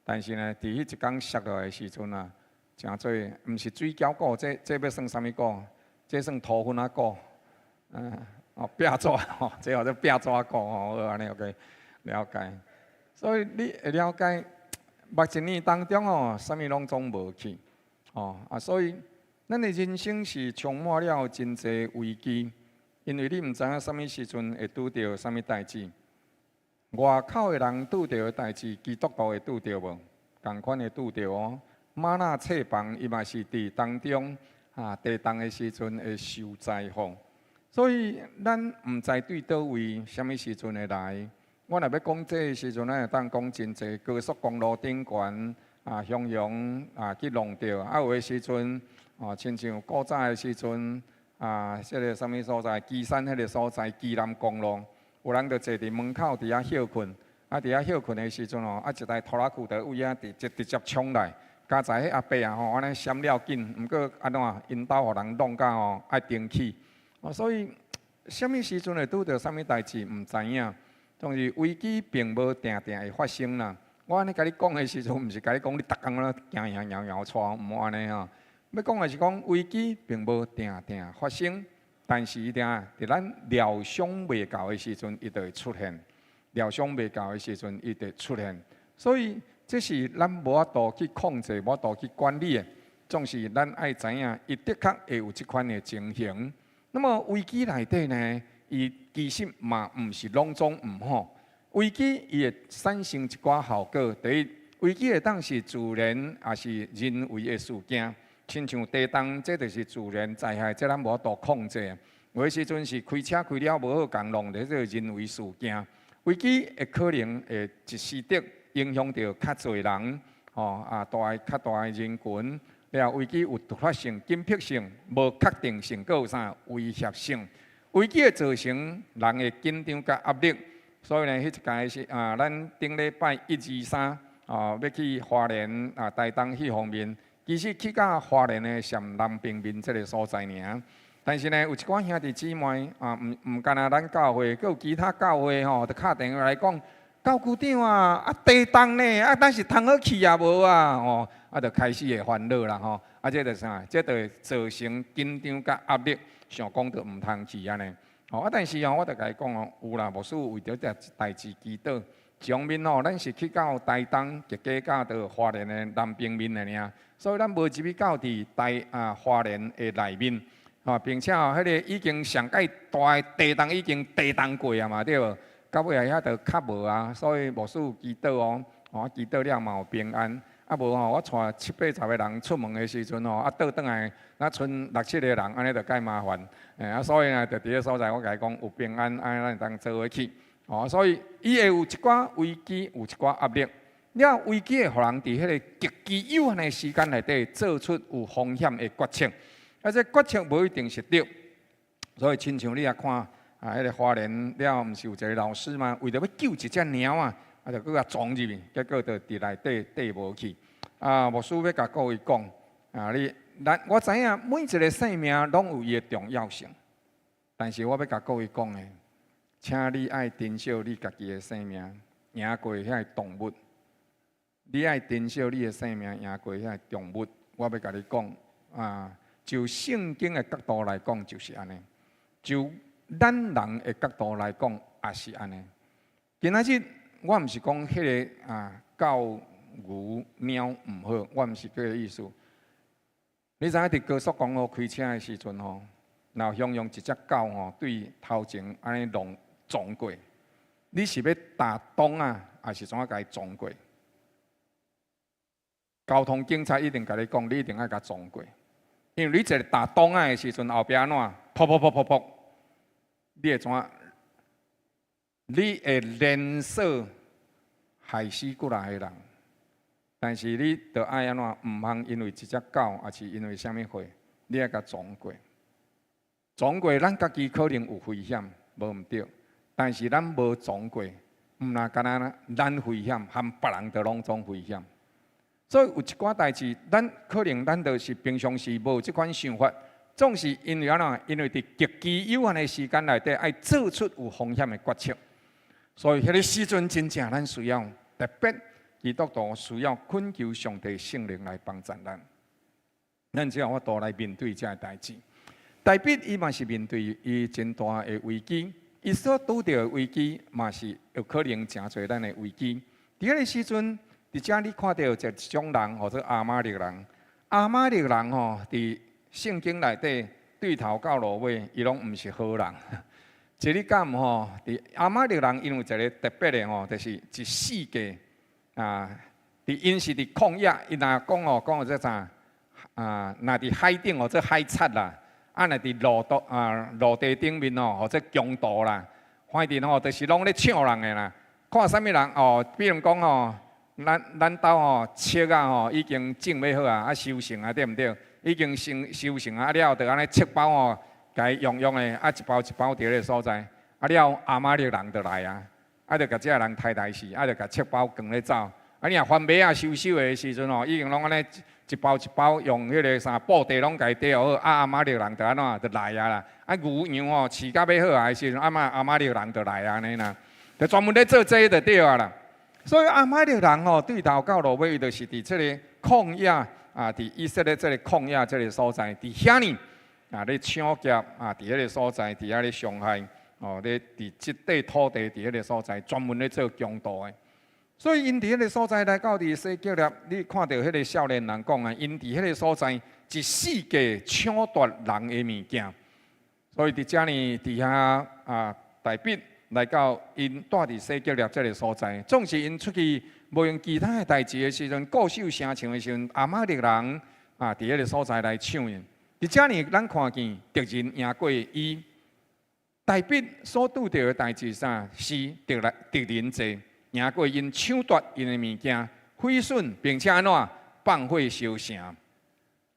但是呢，佇彼一工摔落來的時陣啊，誠做毋是水餃股，這這欲算啥物股？這算塗粉仔股，嗯，哦，壁紙吼，這叫做壁紙股吼，好按呢 OK 了解。所以你會了解，目一年當中吼，啥物攏總無去，吼啊，所以咱的人生是充滿了真濟危機，因為你毋知影啥物時陣會拄著啥物代誌。外口的人拄著的代誌，基督徒會拄著無？仝款會拄著哦。瑪納冊房伊嘛是佇當中啊，地動的時陣會受災禍。所以咱毋知對佗位，啥物時陣會來。我若欲講這个時陣，咱會當講真濟高速公路頂懸啊，雄雄啊去弄著。啊，有的時陣，哦，親像古早的時陣啊，這个啥物所在，旗山彼个所在，基南公路，有人就坐佇門口佇遐歇睏。啊，佇遐歇睏的時陣哦，啊，一台拖拉機就位遐直直直接衝來，佳哉彼阿伯啊吼，按呢閃了緊，毋過按怎，𪜶兜予人弄甲吼愛重起。哦，所以啥物時陣會拄著啥物代誌，毋知影。總是危機並無定定會發生啦。我按呢共你講的時陣，毋是共你講你逐工咧驚搖搖搖掣，毋按呢吼。欲講的是講危機並無定定發生，但是定佇咱料想袂到的時陣，伊就會出現。料想袂到的時陣，伊就會出現。所以這是咱無法度去控制、無法度去管理的。總是咱愛知影，伊的確會有這款的情形。那麼危機內底呢，伊其實嘛毋是攏總毋好。危機伊會產生一寡效果。第一，危機會當是自然，抑是人為的事件，親像地動，這就是自然災害，這咱無法度控制。有的時陣是開車開了無好共弄，這個人為事件。危機會可能會一時的影響著較濟人，吼啊，大較大的人群。了危機有突發性、緊迫性、無確定性，閣有啥威脅性？危機會造成人的緊張佮壓力，所以呢，彼一屆是啊，咱頂禮拜一、二、三啊，欲去花蓮啊、台東彼方面，其實去到花蓮的上南平面這个所在爾。但是呢，有一寡兄弟姊妹啊，毋毋干焦咱教會，閣有其他教會吼，就敲電話來講，教區長啊，啊地動呢，啊咱是通好去抑無啊？吼，啊就開始會煩惱啦吼，啊這就啥？這就會造成緊張佮壓力，想講就毋通去按呢。吼啊，但是哦，我就共伊講哦，有啦，牧師為著這代誌祈禱，上面吼，咱是去到台東，直過到花蓮的南平面的爾，所以咱無入去到佇台啊花蓮的內面。啊，並且吼，彼个已經上蓋大的地動已經地動過啊嘛，對無？到尾仔遐就較無啊，所以牧師祈禱哦，哦，祈禱了嘛有平安。啊無吼，我帶七八十個人出門的時陣吼，啊倒轉來，若賰六七個人，按呢就較麻煩。欸，啊，所以呢，就佇个所在，我共伊講有平安，按呢咱會當做伙去。哦，所以伊會有一寡危機，有一寡壓力。了危機會予人佇彼个極其有限的時間內底做出有風險的決策。啊，這決策無一定是對，所以親像你也看啊，彼个花蓮了，毋是有一个老師嗎？為著欲救一隻貓仔，啊，就閣共撞入去，結果就佇內底綴無去。啊，牧師欲共各位講，啊，你咱我知影每一个生命攏有伊的重要性，但是我欲共各位講的，請你愛珍惜你家己的生命，贏過遐个動物。你愛珍惜你的生命，贏過遐个動物。我欲共你講啊。就聖經的角度來講，就是按呢；就咱人的角度來講，也是按呢。今仔日我毋是講彼个啊，狗牛貓毋好，我毋是這个意思。你知影佇高速公路開車的時陣吼，若雄雄一隻狗吼對頭前按呢弄撞過，你是欲踏擋仔，抑是創怎共伊撞過？交通警察一定共你講，你一定愛共撞過。因為你一个踏擋仔的時陣，後壁按怎？噗噗噗噗噗，你會怎？你會連鎖害死幾若個人，但是你著愛按怎？毋通因為一隻狗，抑是因為啥物貨，你愛共撞過。撞過，咱家己可能有危險，無毋對。但是咱無撞過，毋若干焦咱危險，含別人都攏總危險。所以有一寡代誌，咱可能咱就是平常時無這款想法，總是因為按怎？因為佇極其有限的時間內底，愛做出有風險的決策。所以彼个時陣真正咱需要特別基督徒需要懇求上帝聖靈來幫助咱。咱才有法度來面對這个代誌。大衛伊嘛是面對伊真大的危機，伊所拄著的危機嘛是有可能誠濟咱的危機。佇彼个時陣，佇遮你看著一種人，號做亞瑪力人。亞瑪力人吼，佇聖經內底對頭到落尾，伊攏毋是好人。這你敢吼？佇亞瑪力人，𪜶有一个特別的吼，就是一四界啊。佇𪜶是佇曠野，伊若講吼，講這啥？啊，若佇海頂號做海賊啦，啊，若佇陸地啊陸地頂面吼，號做強盜啦。反正吼，就是攏咧搶人的啦。看啥物人哦，比如講吼，咱兜吼粟仔吼已經種欲好啊，啊收成啊，對毋對？已經成收成啊，了後就按呢粟包吼，共伊用用的，啊一包一包佇彼个所在，啊了亞瑪力人就來啊，啊就共這个人刣刣死，啊就共粟包扛咧走。啊你若番麥仔收收的時陣吼，已經攏按呢一包一包用彼个啥布袋攏共伊袋好，啊亞瑪力人就按怎就來啊啦。啊牛羊吼飼甲欲好啊的時陣，啊嘛亞瑪力人就來啊按呢啦，就專門咧做這個就對啊啦。所以亞瑪力人吼對頭到落尾，伊就是佇這个曠野啊，佇以色列這个曠野這个所在，佇遐呢啊咧搶劫啊，佇彼个所在，佇遐咧傷害哦，咧佇這塊土地佇彼个所在，專門咧做強盜的。所以𪜶佇彼个所在來到佇西革臘，你看著彼个少年人講啊，𪜶佇彼个所在一四界搶奪人的物件。所以佇遮呢，佇遐啊，大衛來到𪜶住佇西革臘這个所在，總是𪜶出去無用其他的代誌的時陣，固守城牆的時陣，亞瑪力人啊，佇彼个所在來搶𪜶。佇遮呢，咱看見敵人贏過伊，大衛所拄著的代誌啥？是敵來敵人濟，贏過𪜶搶奪𪜶的物件，毀損，並且按怎放火燒城。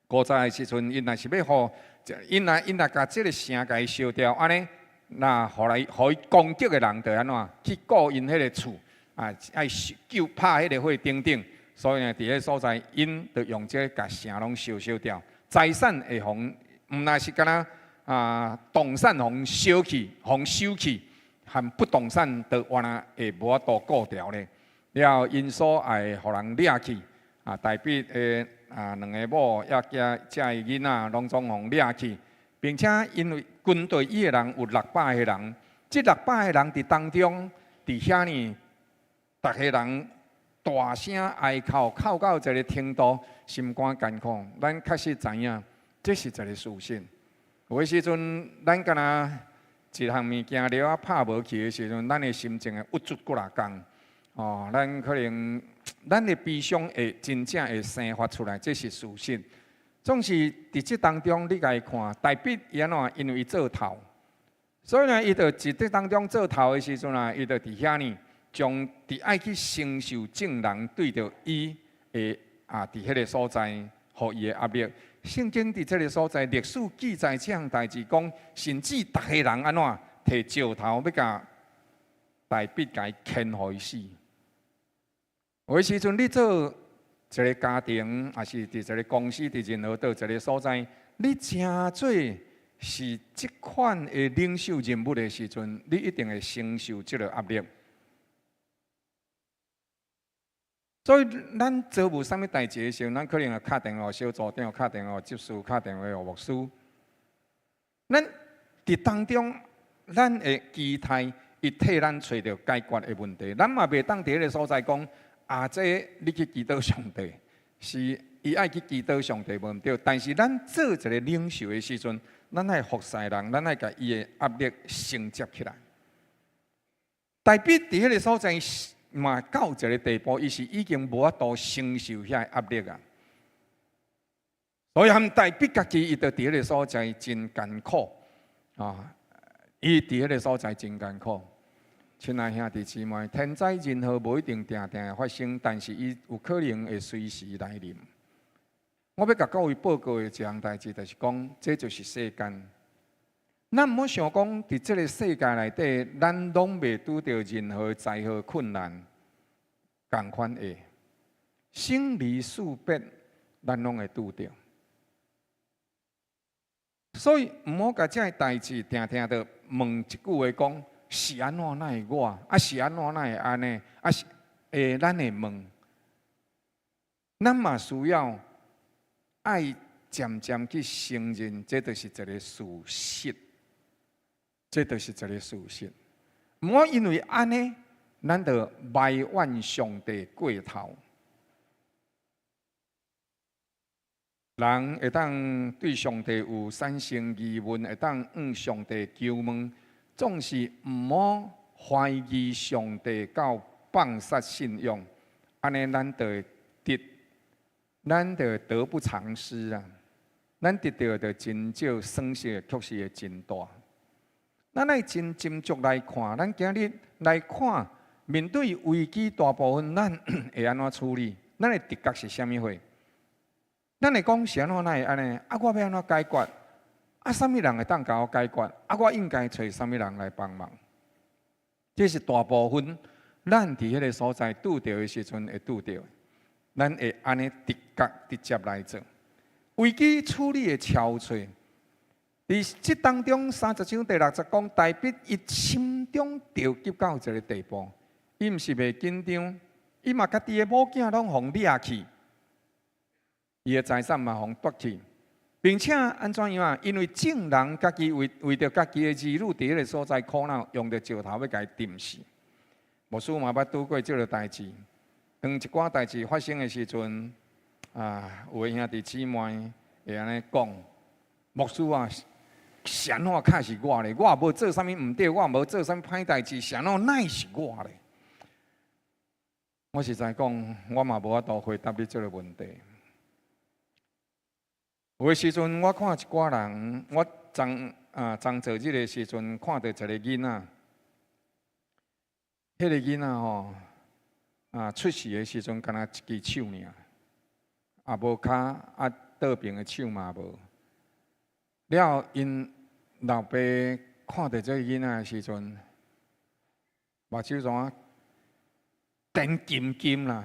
古早的時陣，𪜶若是欲予，𪜶若共這个城共伊燒掉，按呢，那予來予伊攻擊的人就按怎去顧𪜶彼个厝啊，愛救拍彼个火等等。所以呢，佇彼个所在，𪜶就用這个共城攏燒燒掉，財產會予毋但是干焦啊，動產予燒去，予收去，和不動產都原來會無法度顧牢咧。了後，𪜶所愛予人掠去，啊，大衛的啊兩个某也加遮的囡仔，攏總予掠去，並且因為軍隊伊的人有六百个人，這六百个人佇當中，佇遐呢，逐个人大聲哀哭，哭到一个程度，心肝艱苦。咱確實知影，這是一个事實。有的時陣，咱敢若一項物件了啊拍無去的時陣，咱的心情會鬱卒幾若工。哦，咱可能咱的悲傷會真正會生發出來，這是事實。總是佇這當中，你共伊看，大衛伊按怎？因為伊做頭，所以呢，伊就佇這當中做頭的時陣啊，伊就佇遐呢，將佇愛去承受眾人對著伊的啊，佇彼个所在，予伊的壓力。聖經佇這个所在，歷史記載這項代誌，講甚至逐个人按怎提石頭欲共大衛共伊牽予伊死。有的時陣你做一个家庭，抑是佇一个公司，佇任何佗一个所在，你成做是這款的領袖人物的時陣，你一定會承受這个壓力。所以，咱做無啥物代誌的時候，咱可能會敲電話小組長，敲電話執事，敲電話予牧師。咱佇當中，咱會期待伊替咱揣著解決的問題。咱嘛袂當佇彼个所在講，啊，這你去祈禱上帝，是伊愛去祈禱上帝無毋對。但是咱做一個領袖的時陣，咱愛服侍人，咱愛共伊的壓力承接起來。大衛佇彼个所在嘛到一个地步，伊是已經無法度承受遐个壓力啊。所以，含大衛家己，伊就佇彼个所在真艱苦啊！伊佇彼个所在真艱苦。親愛兄弟姊妹，天災人禍無一定定定會發生，但是伊有可能會隨時來臨。我欲共各位報告的一項代誌，就是講，這就是世間。咱毋好想講，佇這个世界內底，咱攏袂拄著任何災禍困難，仝款的生離死別，咱攏會拄著。所以毋好共這个代誌定定著問一句話講，是按怎哪會我？啊是按怎哪會按呢？啊是會咱會問，咱嘛需要愛漸漸去承認，這就是一个事實，這就是一个事實。毋好因為按呢，咱就埋怨上帝過頭。人會當對上帝有產生疑問，會當向上帝求問，總是毋好懷疑上帝到放殺信仰，按呢咱就會得咱就得不償失啊！咱得著的真少，損失確實會真大。咱愛真斟酌來看，咱今日來看，面對危機，大部分咱會按怎處理？咱的直覺是啥物貨？咱會講是按怎，哪會按呢？啊，我欲按怎解決？啊，啥物人會當共我解決？啊，我應該揣啥物人來幫忙？這是大部分咱佇彼个所在拄著的時陣會拄著。咱會按呢直覺直接來做危機處理的超脆。佇這當中30章第60節講，大衛伊心中著急到一个地步，伊毋是袂緊張，伊嘛家己的某囝攏予掠去，伊的財產嘛予奪去，並且按怎樣啊？因為眾人家己為為著家己的兒女佇彼个所在苦惱，用著石頭欲共伊釘死。牧師嘛捌拄過這个代誌。當一寡代誌發生的時陣，啊，有的兄弟姊妹會按呢講：牧師啊，是按怎較是我咧？我也無做啥物毋對，我也無做啥物歹代誌，是按怎乃是我咧？我實在講，我嘛無法度回答你這个問題。有的時陣，我看一寡人，我昨啊昨做日的時陣，看著一个囡仔，彼个囡仔吼，啊出世的時陣，敢若一支手爾，啊無跤，啊倒爿的手嘛無。了後，𪜶老爸看著這个囡仔的時陣，目睭怎啊點金金啦！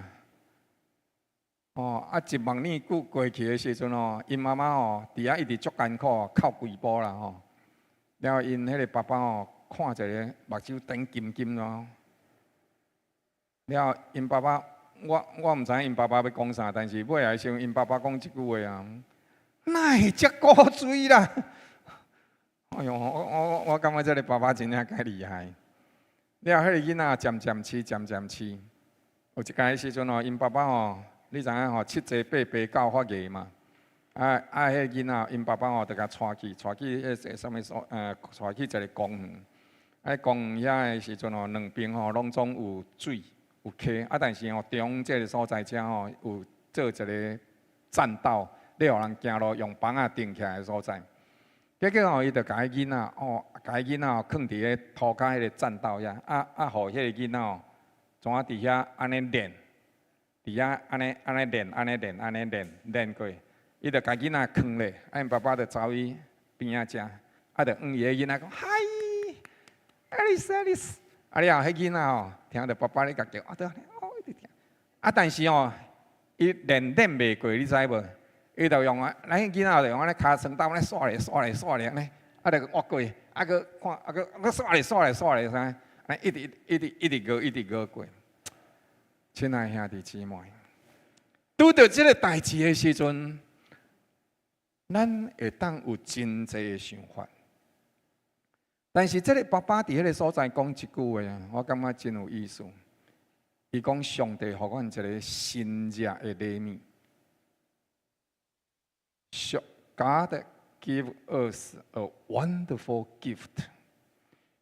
哦，啊一目爾久過去的時陣哦，𪜶媽媽哦，佇遐一直足艱苦，哭規晡啦吼。了後，𪜶彼个爸爸哦，看一个目睭點金金咯。了後，𪜶爸爸，我我毋知影𪜶爸爸欲講啥，但是尾仔時陣，𪜶爸爸講這句話啊，哪會遮古錐啦？哎喲，我我我感覺這个爸爸真正較厲害。了後，彼个囡仔漸漸飼，漸漸飼，有一擺時陣哦，𪜶爸爸哦，你知影吼，七坐八爬九發芽嘛？啊啊！彼個囡仔，𪜶爸爸吼，就共帶去，帶去彼個啥物所？帶去一个公園。啊，公園遐的時陣吼，兩邊吼攏總有水有溪，啊，但是吼中這个所在遮吼有做一个棧道，咧予人行路用枋仔釘起來的所在。結果吼，伊就共彼囡仔吼，共彼囡仔吼囥佇彼塗跤彼个棧道遐，啊啊，予彼个囡仔吼，怎啊佇遐按呢練。佇遐按呢按呢練，按呢練，按呢練，練過，伊就共囡仔囥咧，啊，𪜶爸爸就走去邊仔食，啊，就向伊个囡仔講：Hi，Alice，Alice，啊了後，彼囡仔吼，聽著爸爸咧共叫，啊，對哦，一直聽，啊，但是吼，伊練練袂過，你知無？伊就用啊，咱彼囡仔就用按呢跤床搭按呢煞咧煞咧煞咧按呢，啊，就越過，啊，閣看，啊，閣閣煞咧煞咧煞咧啥，啊，一直一直一直熬，一直熬過。親愛兄弟姊妹，拄著這个代誌的時陣，咱會當有真濟的想法。但是這个爸爸佇彼个所在講一句話啊，我感覺真有意思。伊講上帝予阮一个新熱的禮物。God give us a wonderful gift。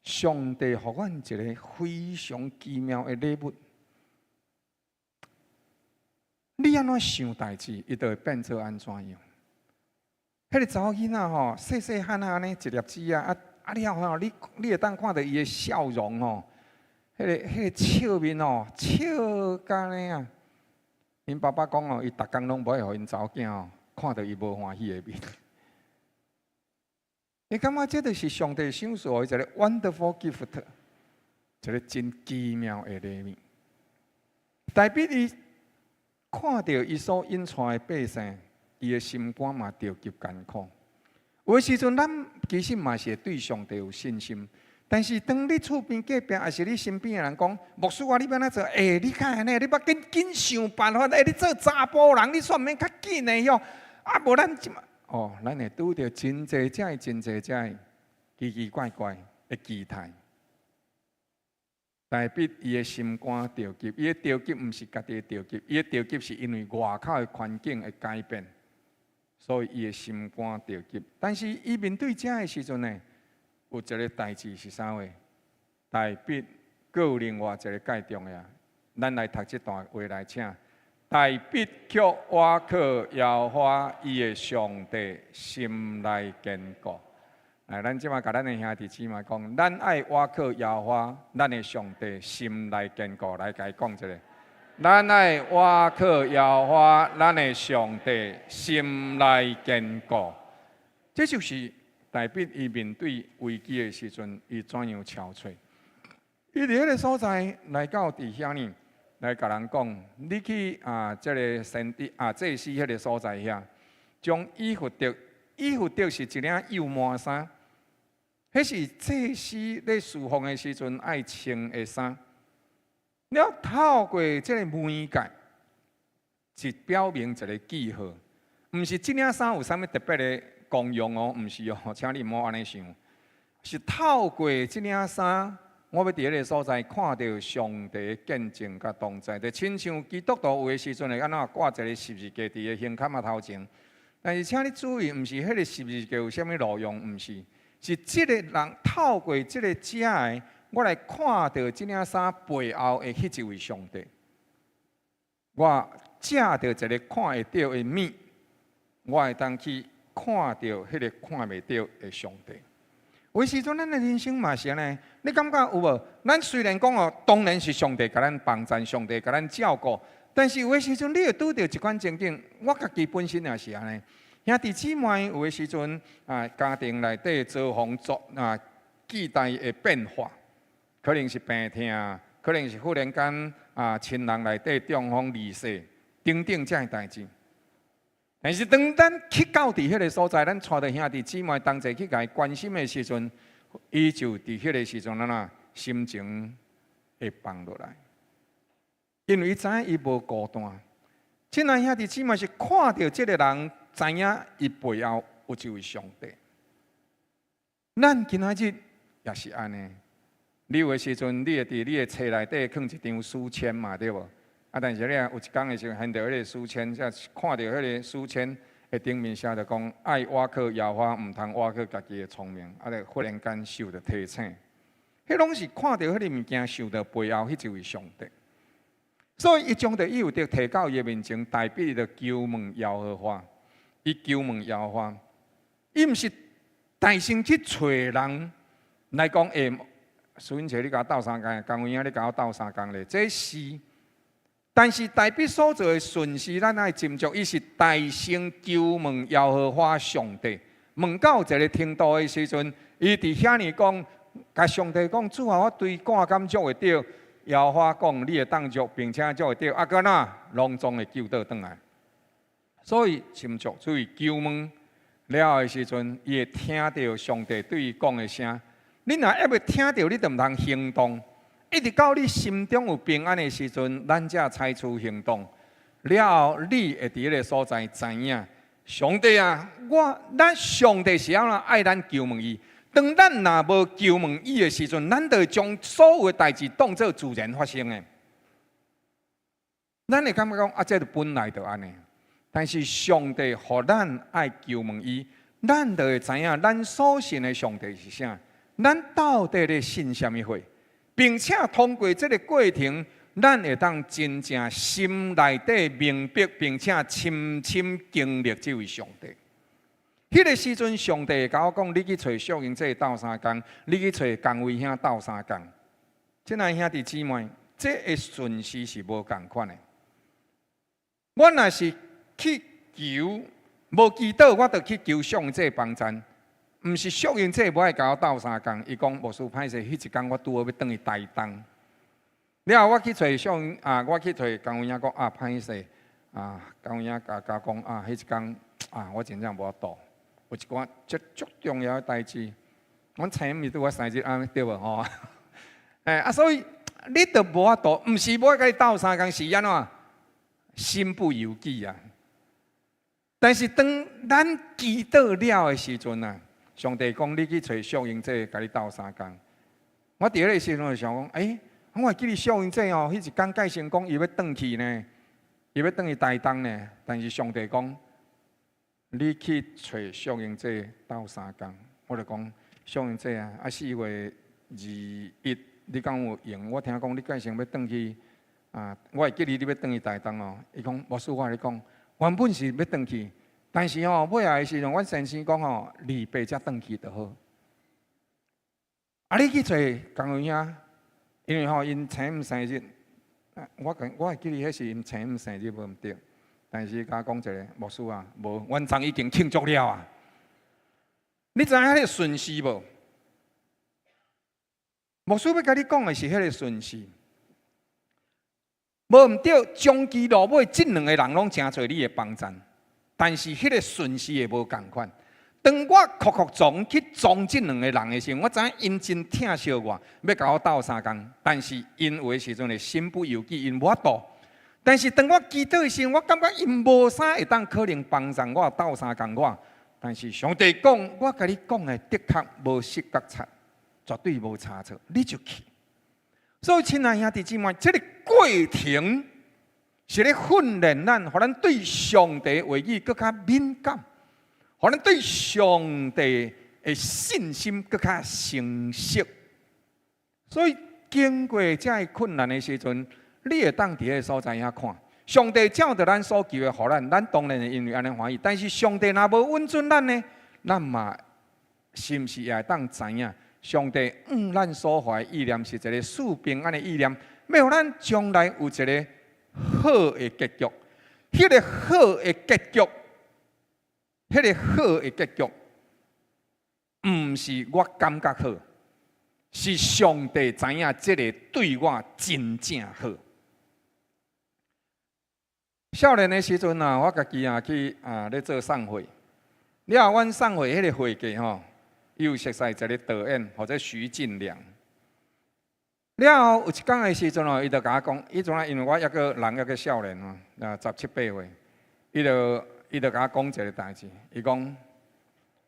上帝予阮一个非常奇妙的禮物。你按怎想代誌，伊就會變做按怎樣。彼个查某囡仔吼，細細漢按呢一粒子啊，啊啊了後你你會當看著伊的笑容吼，彼個笑面吼，笑甲呢啊！𪜶爸爸講哦，伊逐工攏無愛予𪜶查某囝哦，看著伊無歡喜的面。你感覺這就是上帝賞賜一个 wonderful gift，一个真奇妙的禮物。大衛伊看著伊所引帶的百姓，伊的心肝嘛著急艱苦。有的時陣，咱其實嘛是會對上帝有信心，但是當你厝邊隔壁，抑是你身邊的人講，牧師啊，你欲按怎做？欸，你較按呢？你欲緊緊想辦法？欸，你做查埔人，你煞毋免較緊的喲。啊，無咱這馬哦，咱會拄著真濟這真濟這奇奇怪怪的期待。大衛伊的心肝著急，伊的著急毋是家己的著急，伊的著急是因為外口的環境的改變，所以伊的心肝著急。但是伊面對這的時陣呢，有一个代誌是啥貨？大衛閣有另外一个蓋重要。咱來讀這段話來，請大衛卻倚靠耶和華伊的上帝，心內堅固。來，咱這馬共咱的兄弟姊妹講，咱愛倚靠耶和華，咱的上帝，心內堅固。來，共伊講一下。咱愛倚靠耶和華，咱的上帝，心內堅固。這就是大衛伊面對危機的時陣，伊怎樣憔悴。伊佇彼个所在來到佇遐呢，來共人講，你去啊，這个先知啊，祭司彼个所在遐，將以弗得，以弗得是一領幼麻衫，彼是祭司咧事奉的時陣愛穿的衫。了透過這个媒介，是表明一个記號，毋是這領衫有啥物特別的功用哦，毋是哦，請你毋好按呢想，是透過這領衫，我欲佇彼个所在看著上帝的見證佮同在，就親像基督徒有的時陣會按怎掛一个十字架佇个胸坎仔頭前。但是請你注意，毋是彼个十字架有啥物路用，毋是，是這个人透過這个遮的，我來看著這領衫背後的彼一位上帝。我藉著一个看會著的物，我會當去看著彼个看袂著的上帝。有時陣，咱的人生嘛是按呢，你感覺有無？咱雖然講哦，當然是上帝共咱幫贊，上帝共咱照顧，但是有的時陣，你會拄著一款情景，我家己本身也是按呢。兄弟姊妹有的時陣啊，家庭內底遭逢作啊巨大的變化，可能是病痛，可能是忽然間啊親人內底中風離世，等等這樣代誌。但是當咱去到佇彼个所在，咱帶著兄弟姊妹同齊去共伊關心的時陣，伊就佇彼个時陣，咱啊心情會放落來，因為伊知影伊無孤單。親愛兄弟姊妹是看著這个人，知影伊背後有一位上帝。咱今仔日也是按呢。你有的時陣，你會佇你的冊內底囥一張書籤嘛，對無？啊！但是你有一工的時陣，掀著彼个書籤，才看著彼个書籤的頂面寫著講：愛倚靠耶和華，毋通倚靠家己的聰明。啊！就忽然間受著提醒，彼攏是看著彼个物件，受著背後彼一位上帝。所以，伊將著以弗得提到伊的面前，大衛就求問耶和華，伊求問耶和華，伊毋是大聲去揣人來講，欸，蘇英傑，你共我鬥相共，江文英，你共我鬥相共咧，這是。但是大衛所做的順序，咱愛斟酌。伊是大聲求問耶和華上帝，問到一个程度的時陣，伊佇遐爾講，共上帝講：主啊，我追趕敢捉會著。耶和華講：你會當捉，並且捉會著。啊，閣哪攏總會救倒轉來。所以斟酌注意求問了的時陣，伊會聽著上帝對伊講的聲。你若猶未聽著，你就毋通行動。一直到你心中有平安的時陣，咱才採取行動。了後，你會佇彼个所在知影，上帝啊，我咱上帝是按怎愛咱求問伊。當咱若無求問伊的時陣，咱就會將所有的代誌當做自然發生的。咱會感覺講啊，這就本來就按呢。但是上帝予咱愛求問伊，咱就會知影咱所信的上帝是啥，咱到底咧信啥物貨。並且通過這个過程，咱會當真正心內底明白，並且深深經歷這位上帝。彼个時陣，上帝會共我講：你去揣淑英姐鬥相共，你去揣江威兄鬥相共。親愛兄弟姊妹，這个順序是無仝款的。我若是去求，無祈禱，我就去求淑英姐幫贊。毋是淑英姐無愛共我鬥相共，伊講牧師歹勢，彼一工我拄好欲轉去台東。了後我去揣淑英啊，我去揣江文兄講啊，歹勢啊，江文兄共共講啊，彼一工啊，我真正無法度，有一寡足足重要的代誌，阮請毋是拄我生日按呢對無吼？欸啊，所以你都無法度，毋是無愛共你鬥相共，是按怎？身不由己啊！但是當咱祈禱了的時陣啊，上帝講你去揣淑英姐，共你鬥相共。我佇彼个時陣就想講，欸，我會記得淑英姐哦，彼一工蓋成講伊欲轉去呢，伊欲轉去台東呢。但是上帝講，你去揣淑英姐鬥相共。我就講淑英姐啊，啊4月21，你敢有閒？我聽講你蓋成欲轉去啊，我會記得你欲轉去台東哦。伊講牧師，我共你講，原本是欲轉去，但是吼尾仔的時陣，阮先生講吼，禮拜才轉去就好。啊，你去揣工有影，因為吼𪜶星毋生日，我講我會記得彼是𪜶星毋生日無毋對，但是共我講一个牧師啊，無，阮昨已經慶祝了啊。你知影彼个順序無？牧師欲共你講的是彼个順序，無毋對，終其落尾，這兩个人攏誠濟你的幫贊，但是彼个順序會無仝款。當我哭哭撞去撞這兩个人的時陣，我知影𪜶真疼惜我，欲共我鬥相共，但是𪜶有的時陣會身不由己，𪜶無法度。但是當我祈禱的時陣，我感覺𪜶無啥會當可能幫贊我鬥相共我。但是上帝講，我共你講的的確無失覺察，絕對無差錯，你就去。所以，親愛兄弟姊妹，這个過程是咧訓練咱，予咱對上帝話語閣較敏感，予咱對上帝的信心閣較成熟。所以，經過這个困難的時陣，你會當佇彼个所在遐看，上帝照著咱所求的，予咱，咱當然會因為按呢歡喜。但是上帝若無允准咱呢，咱嘛是毋是也會當知影？上帝向咱所懷意念是一个賜平安的意念，欲予咱將來有一个好的結局。彼个好的結局，彼个好的結局，毋是我感覺好，是上帝知影這个對我真正好。少年的時陣啊，我家己啊去啊咧做送貨，了後阮送貨彼个伙計吼，伊有熟似一个導演，號做徐進良。了後有一工的時陣哦，伊就共我講，彼陣啊，因為我猶閣人猶閣少年吼，啊十七八歲，伊就共我講一个代誌，伊講，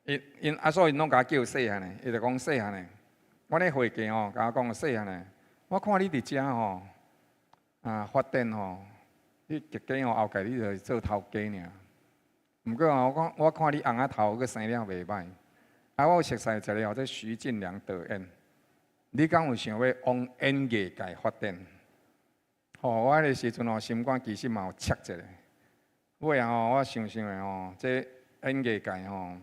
伊𪜶啊，所以𪜶攏共我叫細漢的，伊就講細漢的，阮的伙計吼，共我講細漢的，我看你佇遮吼，啊發展吼，你結果吼後蓋你就是做頭家爾。毋過吼，我講我看你尪仔頭閣生了袂䆀。啊，我有熟似一个號做徐進良導演，你敢有想欲往演藝界發展？吼，我彼个時陣吼，心肝其實嘛有切一下。尾仔吼，我想想的吼，這演藝界吼，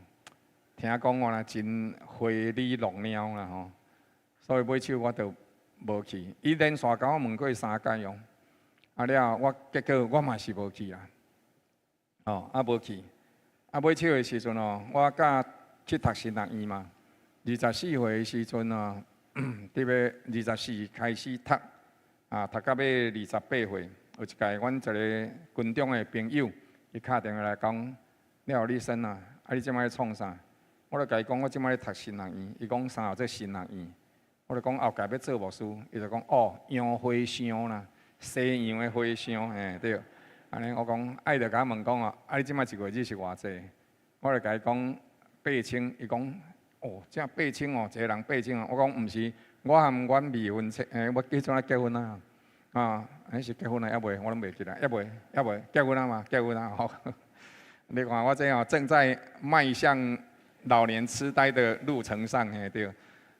聽講我若真花裡弄貓啦吼，所以尾手我就無去。伊連續共我問過三擺哦，啊了後我結果我嘛是無去啊。哦，啊無去，啊尾手的時陣哦，我佮去讀神學院嘛，24歲的時陣啊，特別24開始讀，啊讀到欲28歲，有一擺阮一个軍中的朋友，伊敲電話來講，廖立生啊，啊你這擺咧創啥？我就共伊講，我這擺咧讀神學院。伊講啥？做神學院。我就講後蓋欲做牧師，伊就講哦，洋和尚啦，西洋的和尚，嘿對。按呢我講，啊伊就共我問講啊，啊你這擺一月日是偌濟？我就共伊講八千，伊講哦，這八千哦，一个人八千哦。我講毋是，我和阮未婚妻，我彼陣仔結婚啊，啊，彼是結婚啊，猶未，我攏袂記得，猶未，猶未結婚啊嘛，結婚啊吼。你看我這哦正在邁向老年痴呆的路程上，嘿對。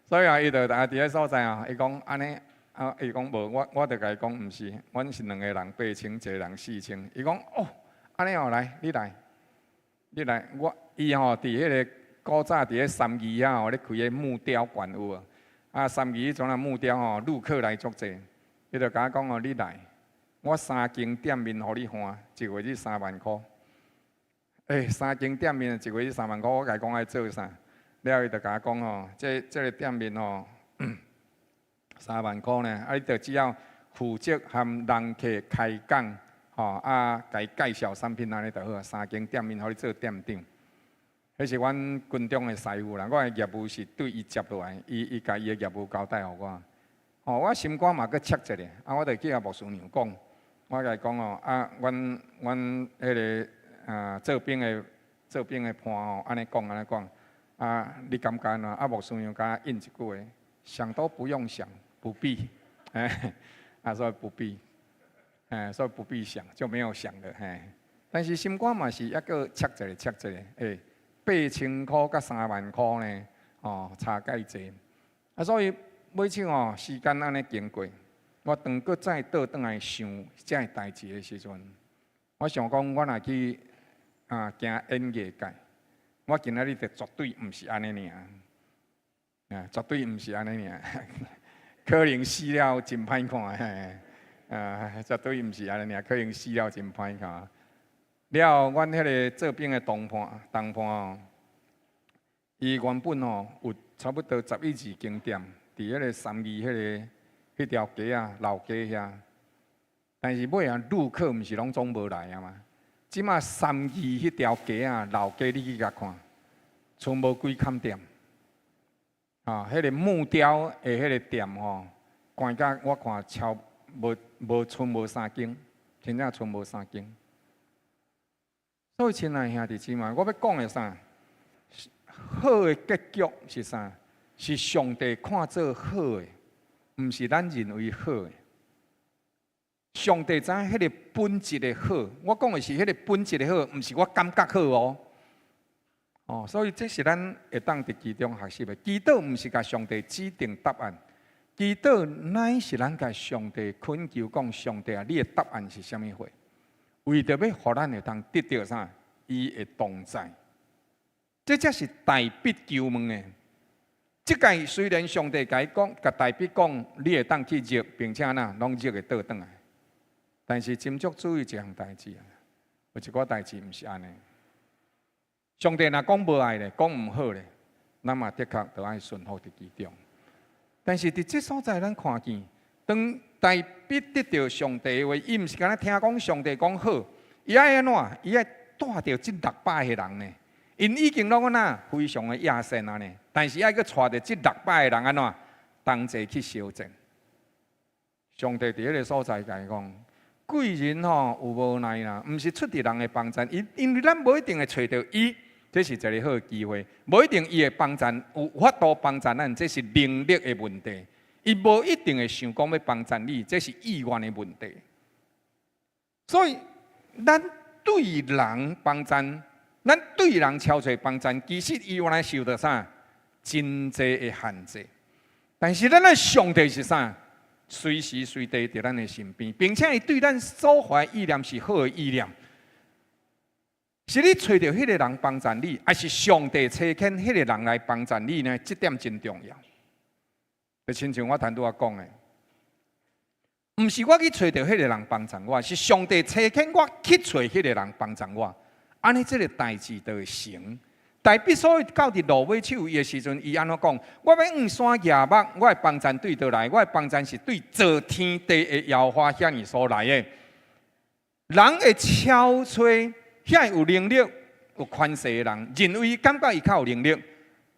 所以啊，伊就啊佇彼所在啊，伊講按呢，啊，伊講無，我就共伊講毋是，阮是兩个人八千，一個人四千。伊講哦，按呢哦，來，你來，你來，我伊吼佇彼个古早佇彼三義遐吼咧開个木雕館有無？啊，三義彼陣啊木雕吼，旅客來足濟，伊就共我講哦，你來，我三間店面予你換，一個月3萬箍。欸，三間店面一個月三萬箍，我共伊講愛做啥？了伊就共我講吼，這个店面吼，三萬箍呢，啊，你就只要負責和人客開講，吼啊，共伊介紹產品按呢就好啊。三間店面予你做店長，彼是阮軍中的師傅啦。我的業務是對伊接落來，伊共伊的業務交代予我。吼，我心肝嘛閣切一下，啊，我就去共牧師娘講，我共伊講哦，啊，阮彼个啊做兵的伴吼，按呢講按呢講。啊，你感覺按怎？啊，牧師娘共我應一句話：想都不用想，不必。哎，啊，所以不必，哎，所以不必想，就沒有想了。嘿，但是心肝嘛是猶閣切一下，切一下。欸，8000箍佮3萬箍呢，哦，差蓋濟。啊，所以尾手哦，時間按呢經過，我當閣再倒轉來想這个代誌的時陣，我想講，我若去啊行演藝界，我今仔日就絕對毋是按呢爾，啊，絕對毋是按呢爾，可能死了真歹看，嘿，啊，絕對毋是按呢爾，可能死了真歹看。了後，阮彼个做兵的同伴，同伴哦，伊原本吼有差不多十一二間店，佇彼个三義彼个彼條街仔，老街遐。但是尾仔旅客毋是攏總無來啊嘛。這馬三義彼條街仔，老街你去共看，賰無幾崁店。啊，彼个木雕的彼个店吼，關甲我看超無無賰無三間，真正賰無三間。所以，親愛兄弟姊妹，我欲講的啥？好的結局是啥？是上帝看做好的，毋是咱認為好的。上帝知影彼个本質的好，我講的是彼個本質的好，毋是我感覺好哦。哦，所以這是咱會當佇其中學習的。祈禱毋是共上帝指定答案，祈禱乃是咱共上帝懇求講：上帝啊，你的答案是啥物貨？為著欲予咱會當得著啥？伊的同在，這才是大衛求問的。這擺雖然上帝共伊講，共大衛講，你會當去掠，並且若攏掠會倒轉來。但是斟酌注意一項代誌啊，有一寡代誌毋是按呢。上帝若講無愛咧，講毋好咧，咱嘛的確著愛順服佇其中。但是佇這所在，咱看見，當大衛得著上帝的話，伊毋是干焦聽講上帝講好，伊愛按怎？伊愛帶著這600個人呢？𪜶已經攏按怎非常的野心按呢，但是愛閣帶著這六百個人按怎同齊去相戰。上帝佇彼个所在共伊講，貴人吼有無奈啦，毋是出佇人的幫贊，因因為咱無一定會揣著伊，這是一个好機會，無一定伊會幫贊，有法度幫贊咱，這是能力的問題。伊無一定會想講欲幫贊你，這是意願的問題。所以，咱對人幫贊，咱對人敲揣幫贊，其實伊原來受著啥？真濟的限制。但是咱的上帝是啥？隨時隨地佇咱的身邊，並且伊對咱所懷意念是好的意念。是你揣著彼个人幫贊你，抑是上帝差遣彼个人來幫贊你呢？這點真重要。就親像我頭拄仔講的，毋是我去揣著彼个人幫贊我，是上帝差遣我去揣彼个人幫贊我。按呢，這个代誌就會成。大衛所以到佇落尾手的時陣，伊按怎講？我欲向山舉目，我的幫贊對佗來？我的幫贊是對造天地的耶和華遐爾所來的。人會超揣遐有能力、有權勢的人，認為感覺伊較有能力，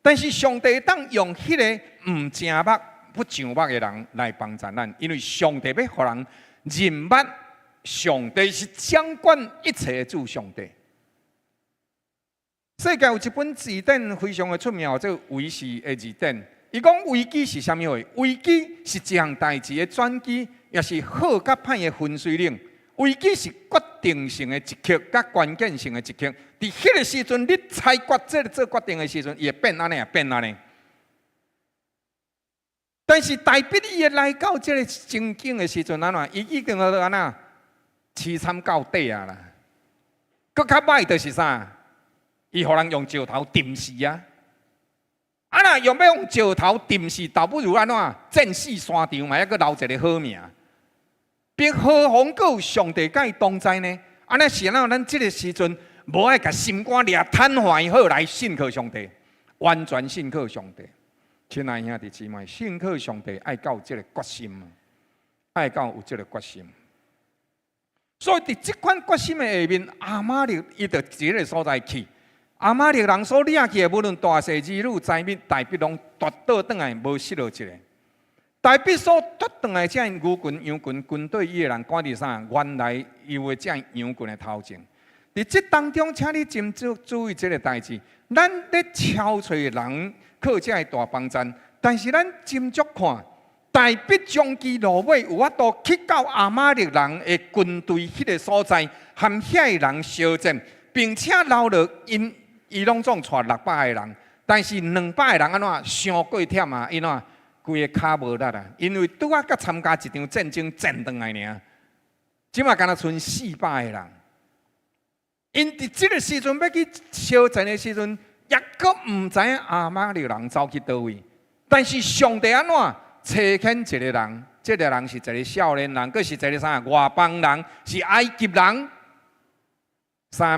但是上帝當用彼个毋成目、不上目的人來幫贊咱，因為上帝欲予人認捌，上帝是掌管一切的主上帝。世界有一本字典非常的出名，叫維氏的字典。伊講危機是啥物貨？危機是一項代誌的轉機，也是好佮歹的分水嶺。危機是決定性的一刻，佮關鍵性的一刻。佇彼个時陣，你裁決這个做決定的時陣，伊會變按呢，變按呢。但是大衛伊會來到這个情景的時陣，按怎？伊已經按怎？淒慘到底啊啦！閣較歹就是啥？伊予人用石頭擲死啊！啊若用欲用石頭擲死，倒不如按怎？戰死沙場嘛，猶閣留一个好名。並何妨閣有上帝佮伊同在呢？按呢是按怎？咱這个時陣無愛共心肝掠癱瘓好來信靠上帝，完全信靠上帝。親愛兄弟姊妹，信靠上帝愛到這个決心，愛到有這个決心。所以佇這款決心的下面，亞瑪力伊就佇這个所在去。亞瑪力人所掠去的，無論大細兒女財物，大衛攏奪倒轉來，無失落一个。大衛所奪轉來這牛群、羊群軍隊伊的人，趕佇啥？原來猶的這羊群的頭前。佇這當中，請你真注注意這个代誌。咱咧敲揣人靠這个大幫贊，但是咱斟酌看，大衛終其落尾有法度去到亞瑪力人的軍隊彼个所在，和遐个人相戰，並且留落𪜶。伊攏總帶600個人，但是200個人按怎？傷過忝啊！𪜶怎規个跤無力啊，因為拄仔佮參加一場戰爭戰轉來爾，這馬敢若賰400個人。𪜶佇這个時陣欲去相戰的時陣，猶閣毋知影亞瑪力人走去佗位。但是上帝按怎差遣一个人？這个人是一个少年人，閣是一个啥外邦人，是埃及人。3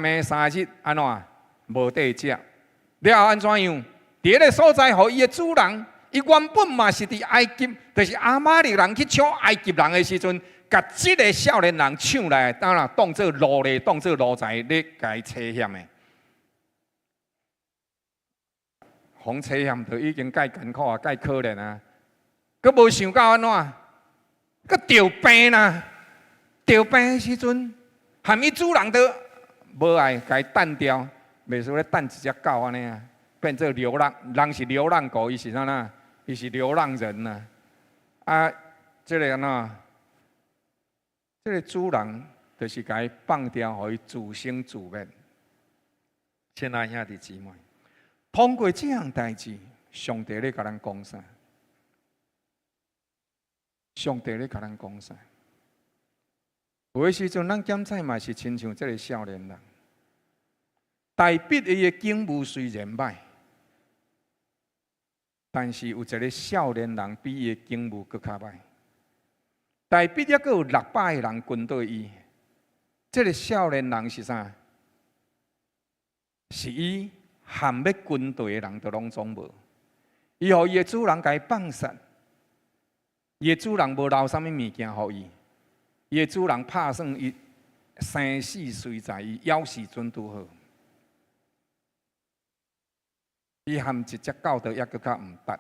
暝3日按怎無得食？了後按怎樣？佇彼个所在，予伊的主人，伊原本嘛是佇埃及，就是亞瑪力人去搶埃及人的時陣，共這个少年人搶來，當然當做奴隸，當做奴才咧共伊差遣的。予差遣就已經蓋艱苦啊，蓋可憐啊，閣無想到按怎，閣著病啦！著病的時陣，含伊主人都無愛共伊擲掉，袂輸咧擲一隻狗按呢啊，變做流浪，人是流浪狗，伊是啥呐？伊是流浪人呐！啊，這个按怎？這个主人就是共伊放掉，予伊自生自滅。親愛兄弟姊妹，通過這項代誌，上帝咧共咱講啥？上帝咧共咱講啥？有的時陣，咱檢查嘛是親像這个少年人，大衛伊的境遇雖然歹，但是有一个少年人比伊的境遇閣較歹。大衛猶閣有600個人跟綴伊，這个少年人是啥？是伊含欲跟綴的人都攏總無，伊予伊的主人共伊放殺，伊的主人無留啥物物件予伊，伊的主人拍算伊生死隨在伊，枵死陣拄好。伊含一隻狗都猶閣較毋值，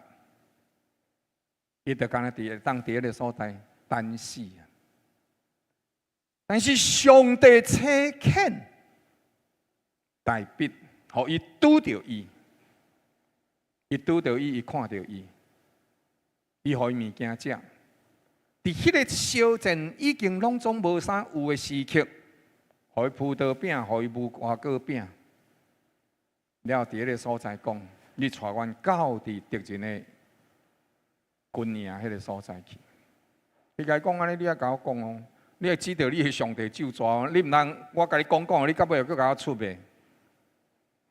伊就敢若佇當佇彼个所在等死啊！但是上帝差遣大衛，予伊拄著伊，伊拄著伊，伊看著伊，伊予伊物件食。佇彼个相戰已經攏總無啥有的時刻，予伊葡萄餅，予伊無花果餅。了佇彼个所在講，你帶阮到佇敵人的軍營彼个所在去。伊共伊講按呢，你愛共我講哦，你愛指著你的上帝咒詛，你毋通我共你講講，你到尾又閣共我出賣。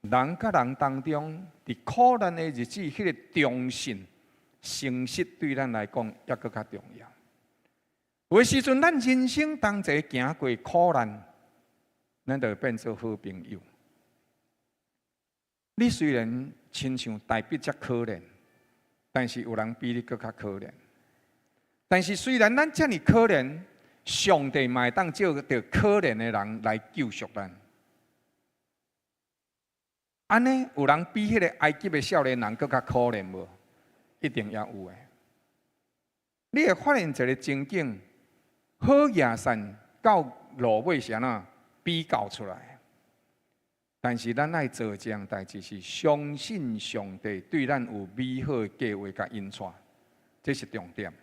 人佮人當中，佇苦難的日子，彼个忠信、誠實對咱來講，猶閣較重要。有的時陣，咱人生當齊行過苦難，咱就會變做好朋友。你雖然親像大衛遮可憐，但是有人比你閣較可憐。但是雖然咱遮爾可憐，上帝嘛會當藉著可憐的人來救贖咱。按呢，有人比彼个埃及的少年人閣較可憐無？一定也有的。你會發現一个情景，好亞散到落尾是按怎比較出來？但是咱愛做這項代誌，是相信上帝對咱有美好的計劃佮引帶，這是重點。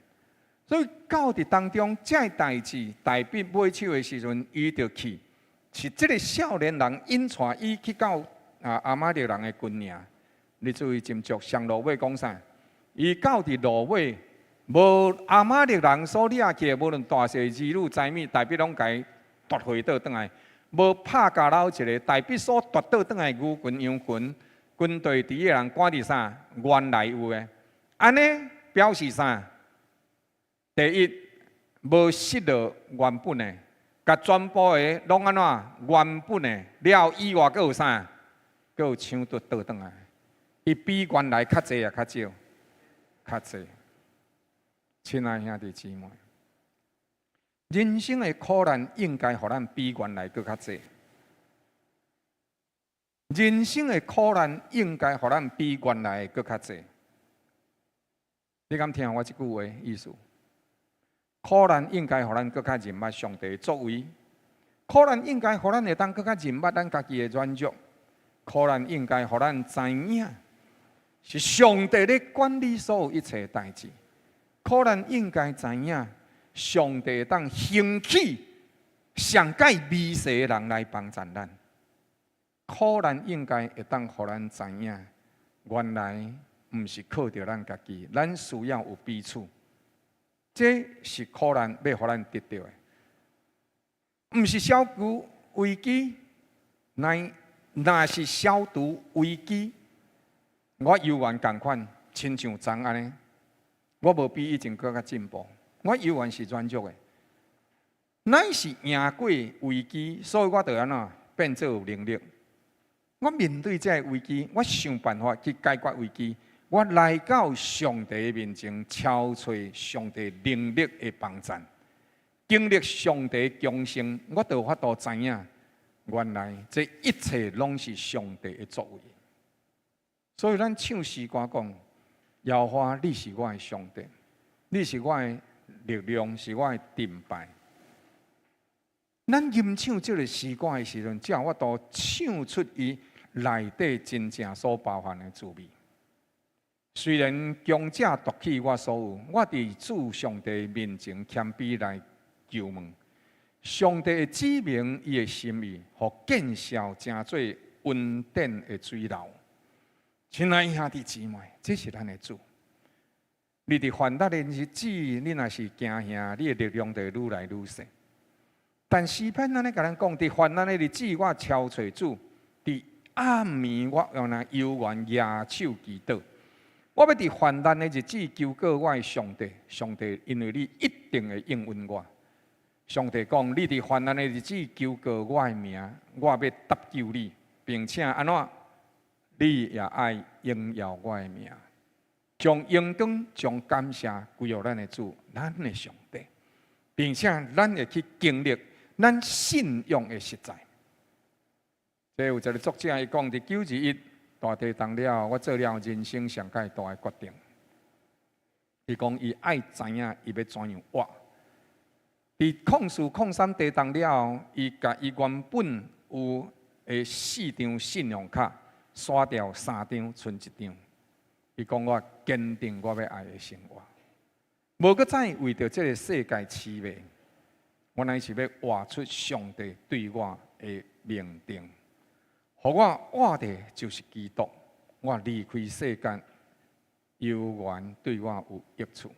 所以到佇當中，這个代誌大衛尾手的時陣，伊就去，是這个少年人引帶伊去到亞瑪力人的軍營。你注意斟酌，上落尾講啥？伊到佇落尾，無亞瑪力人所掠去的，無論大細兒女財物，大衛攏共伊奪回倒轉來。無拍交摟一个，大衛所奪倒轉來牛群羊群，軍隊佇的人趕佇啥？原來有的。按呢表示啥？第一，無失落原本的，共全部的攏按怎？原本的了以外，閣有啥？閣有搶奪倒轉來。伊比原來較濟抑較少？較濟。親愛兄弟姊妹，人生的苦難應該予咱比原來閣較濟。人生的苦難應該予咱比原來閣較濟。你敢聽我這句話意思？苦難應該予咱閣較認捌上帝的作為，苦難應該予咱會當閣較認捌咱家己的軟弱，苦難應該予咱知影是上帝咧管理所有一切代誌，苦難應該知影上帝會當興起上蓋微細的人來幫助咱，苦難應該會當予咱知影，原來毋是靠著咱家己，咱需要有彼此。這是苦難欲予咱得著的，毋是消除危機，乃若是消除危機，我猶原仝款，親像昨按呢，我無比以前閣較進步，我猶原是軟弱的。乃是贏過危機，所以我就按怎變做有能力。我面對這个危機，我想辦法去解決危機。我來到上帝面前，敲揣上帝能力的幫贊，經歷上帝強盛，我就有法度知影，原來這一切攏是上帝的作為。所以，咱唱詩歌講：耶和華，你是我的上帝，你是我的力量，是我的盾牌。咱吟唱這个詩歌的時陣，才有法度唱出伊內底真正所包含的滋味。雖然強者奪去我所有，我佇主上帝面前謙卑來求問，上帝會指明伊的心意，予見效成做恩典的水流。親愛兄弟姊妹，這是咱的主。你佇患難的日子，你若是驚嚇，你的力量就會愈來愈細。但詩篇按呢共咱講，佇患難的日子，我敲揣主；佇暗暝，我用來猶原舉手祈禱。我欲佇患難的日子求告我的上帝，上帝，因為你一定會應允我。上帝講，你佇患難的日子求告我的名，我欲搭救你，並且按怎，你也愛榮耀我的名，將榮光、將感謝歸予咱的主，咱的上帝，並且咱會去經歷咱信仰的實在。這有一个作者伊講，佇9·21大地動了，我做了人生上蓋大的決定。伊講伊愛知影伊欲怎樣活。佇04/03地動了，伊共伊原本有的四張信用卡刷掉三張，賰一張。伊講我堅定我欲愛的生活，無閣再為著這个世界痴迷，我乃是欲活出上帝對我的命定。予我活的就是基督，我離開世間，猶原對我有益處。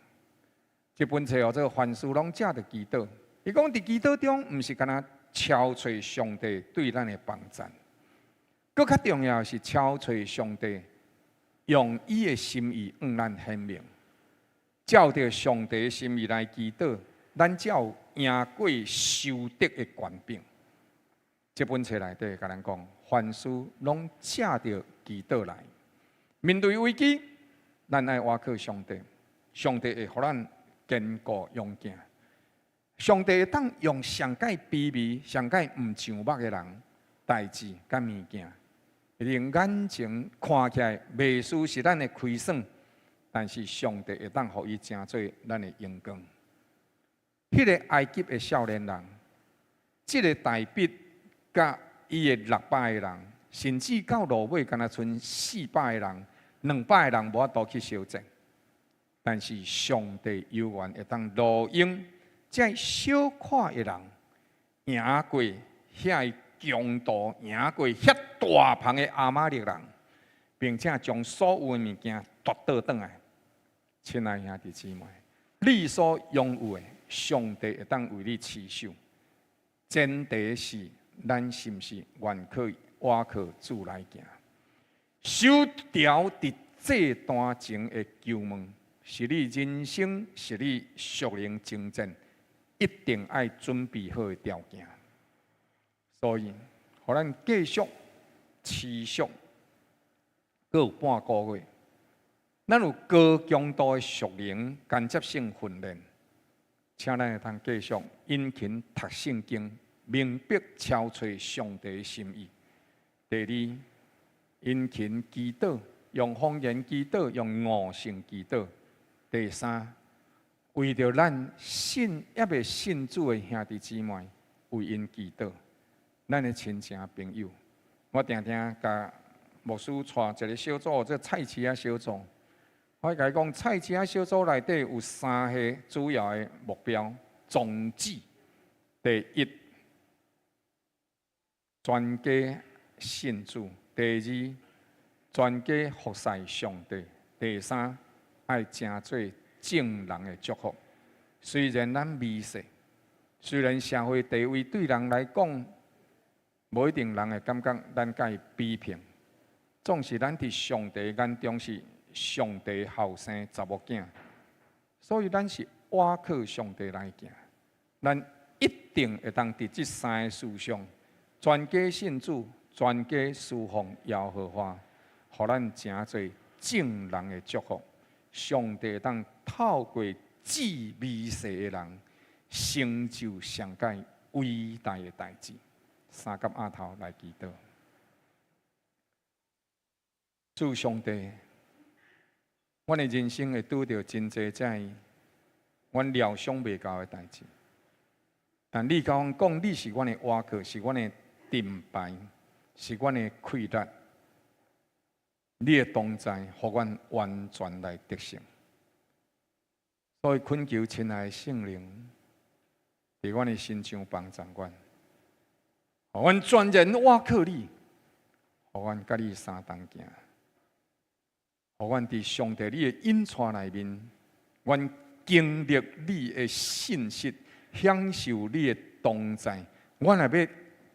這本冊號做凡事攏藉著祈禱。伊講佇祈禱中，毋是干焦敲揣上帝對咱的幫贊，閣較重要是敲揣上帝用伊的心意向咱顯明，照著上帝的心意來祈禱，咱才有贏過仇敵的權柄。這本冊內底共咱講，凡事攏藉著祈禱來。面對危機，咱愛倚靠上帝，上帝會予咱堅固勇健。上帝會當用上蓋卑微、上蓋毋上目的人、代誌佮物件，令眼前看起來袂輸是咱的虧損，但是上帝會當予伊成做咱的榮光。彼个埃及的少年人，這个大筆佮伊的600个人，甚至到落尾，干焦賰400个人、200个人無法度去相戰。但是上帝猶原會當錄用這小塊的人，贏過遐強盜，贏過遐大棚的亞瑪力人，並且將所有的物件奪倒轉來。親愛兄弟姊妹，你所擁有的，上帝會當為你持守。前提是咱是毋是願靠倚靠主來行？守牢佇這段前的求問，是你人生，是你屬靈征戰一定愛準備好的條件。所以，予咱繼續持續，閣有半個月，咱有高強度的屬靈間接性訓練，請咱會通繼續殷勤讀聖經，明白敲揣上帝的心意。第二，殷勤祈禱，用方言祈禱，用悟性祈禱。第三，為著咱信猶未信主的兄弟姊妹，為𪜶祈禱。咱的親情朋友，我定定共牧師帶一个小組，這菜市仔小組。我共伊講，菜市仔小組內底有三個主要的目標宗旨。第一，全家信主；第二，全家服侍上帝；第三，愛成做眾人的祝福。雖然咱微細，雖然社會地位對人來講，無一定人會感覺咱共伊比拼，總是咱佇上帝眼中是上帝後生查某囝，所以咱是倚靠上帝來行，咱一定會當佇這三个事上，全家信主，全家侍奉耶和華，予咱成做眾人的祝福。上帝會當透過至微細的人，成就上蓋偉大的代誌。三佮額頭來祈禱，主上帝，阮的人生會拄著真濟這樣阮料想袂到的代誌，但你共阮講，你是阮的倚靠，是阮的盾牌，是阮的氣力。你的同在，予阮完全來得勝。所以懇求親愛的聖靈，佇阮的身上幫助阮，予阮全然倚靠你，予阮佮你相同行，予阮佇上帝你的引帶內面，阮經歷你的信實，享受你的同在。阮若欲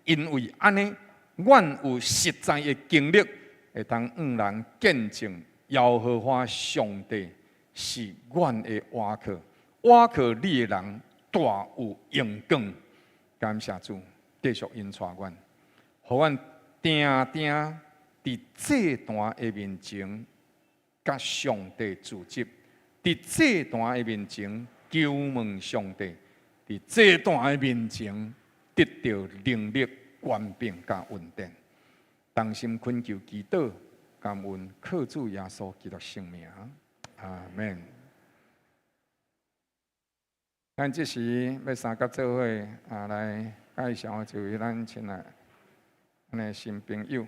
因為按呢，阮有實在的經歷，會當向人見證耶和華上帝是阮的倚靠，倚靠你的人大有榮光。感謝主，繼續引帶阮，予阮定定佇祭壇的面前，佮上帝聚集，佇祭壇的面前求問上帝，佇祭壇的面前得著能力、權柄佮恩典。同心懇求祈禱，感恩靠主耶穌基督聖名，阿門。咱這時欲三佮做伙啊，來介紹就是咱親愛的新朋友。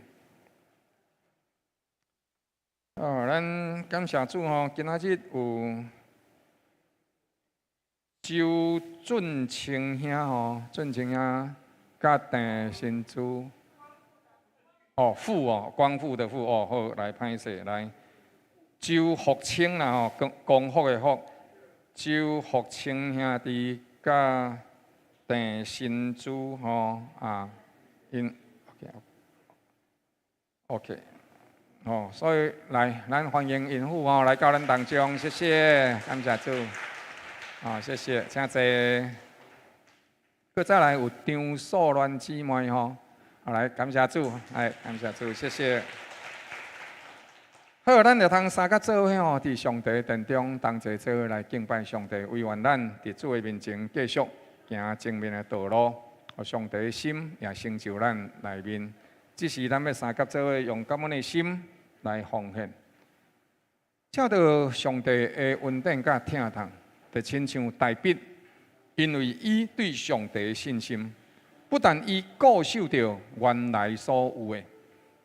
哦，咱感謝主吼，今仔日有周俊清兄吼，俊清兄佮鄭新珠。哦，富哦，光復的復哦，好，來歹勢來，周福清啦吼，光光復的復，周福清兄弟佮鄭新珠吼啊，𪜶 OK，OK，哦，所以來，咱歡迎𪜶婦吼來到咱當中，謝謝，感謝主，啊，謝謝，請坐。閣再來有張素蘭姊妹吼。來，感謝主，來，感謝主，謝謝。好，咱就通三佮做伙吼，佇上帝殿中同齊做伙來敬拜上帝，唯願咱佇主的面前繼續行正面的道路，予上帝的心也成就咱內面。這時咱欲三佮做伙用感恩的心來奉獻，藉著上帝的恩典佮疼痛，就親像大衛，因為伊對上帝的信心。不但伊固守著原來所有的，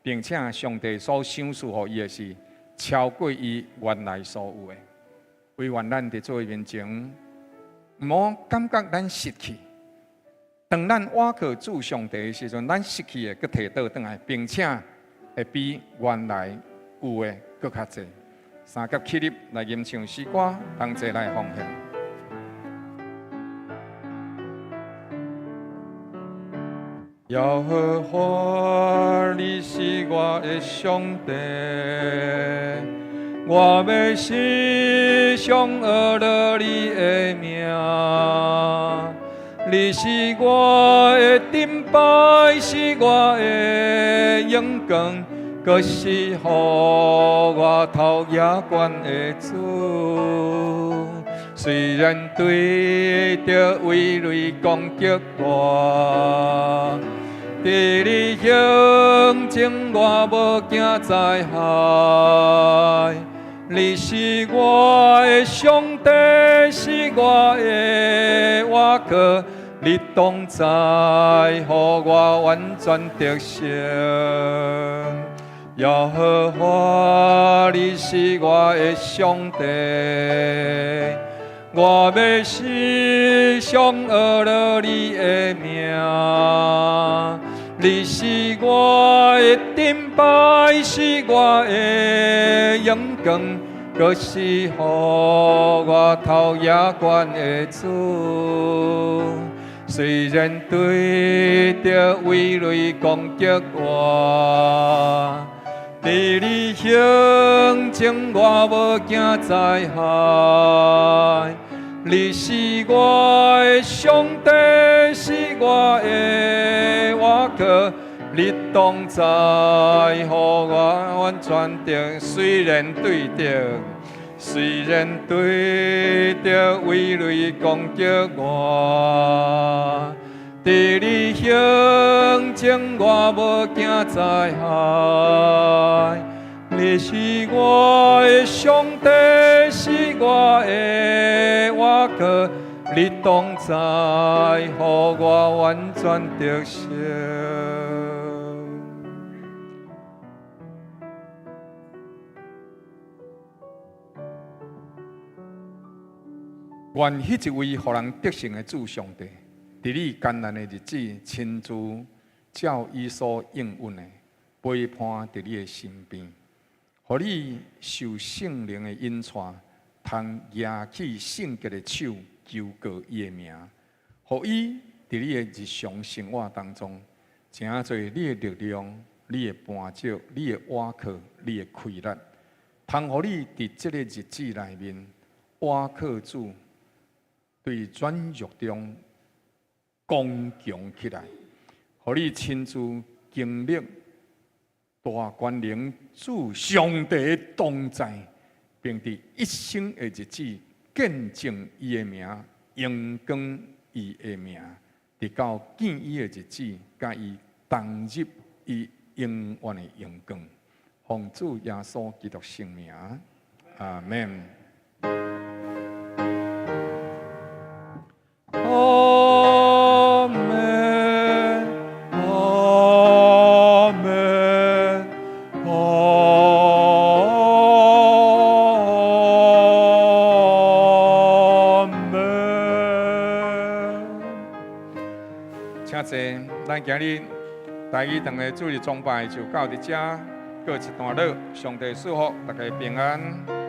並且上帝所賞賜予伊的是超過伊原來所有的。唯願咱佇主的面前，毋好感覺咱失去。當咱倚靠主上帝的時陣，咱失去的閣提倒轉來，並且會比原來有的閣較濟。三佮起立來吟唱詩歌，同齊來奉獻。耶和華，你是我的上帝，我欲時常學樂你的名。你是我的盾牌，是我的榮光，閣是予我頭舉懸的主。雖然對著圍雷攻擊我，佇你胸前我無驚災害。你是我的上帝，是我的倚靠，你同在，予我完全得勝。耶和華，你是我的上帝，我欲時常學樂你的名。你是我的盾牌，是我的榮光，閣是予我頭也懸的主。雖然對著威雷攻擊我，佇你胸前我無驚災害。你是我的上帝，是我的倚靠，你同在，予我完全得。雖然對著威雷攻擊我，佇你胸前我無驚災害。你是我的上帝，是我的倚靠，你同在，予我完全得勝。願彼一位予人得勝的主上帝，佇你艱難的日子，親自照伊所應允的陪伴佇你的身邊，予你受聖靈的引帶，通舉起聖潔的手求告伊的名，予伊佇你的日常生活當中，成做你的力量、你的絆腳、你的倚靠、你的氣力，通予你佇這个日子內面倚靠主，對軟弱中剛強起來，予你親自經歷大權能主上帝的同在，並佇一生的日子見證伊的名，榮光伊的名，直到見伊的日子，佮伊同入伊永遠的榮光。奉主耶穌基督聖名，阿們。阿們，阿們，阿們。請坐，咱今日台語堂的主日崇拜就到佇遮，告一段落。上帝賜福大家平安。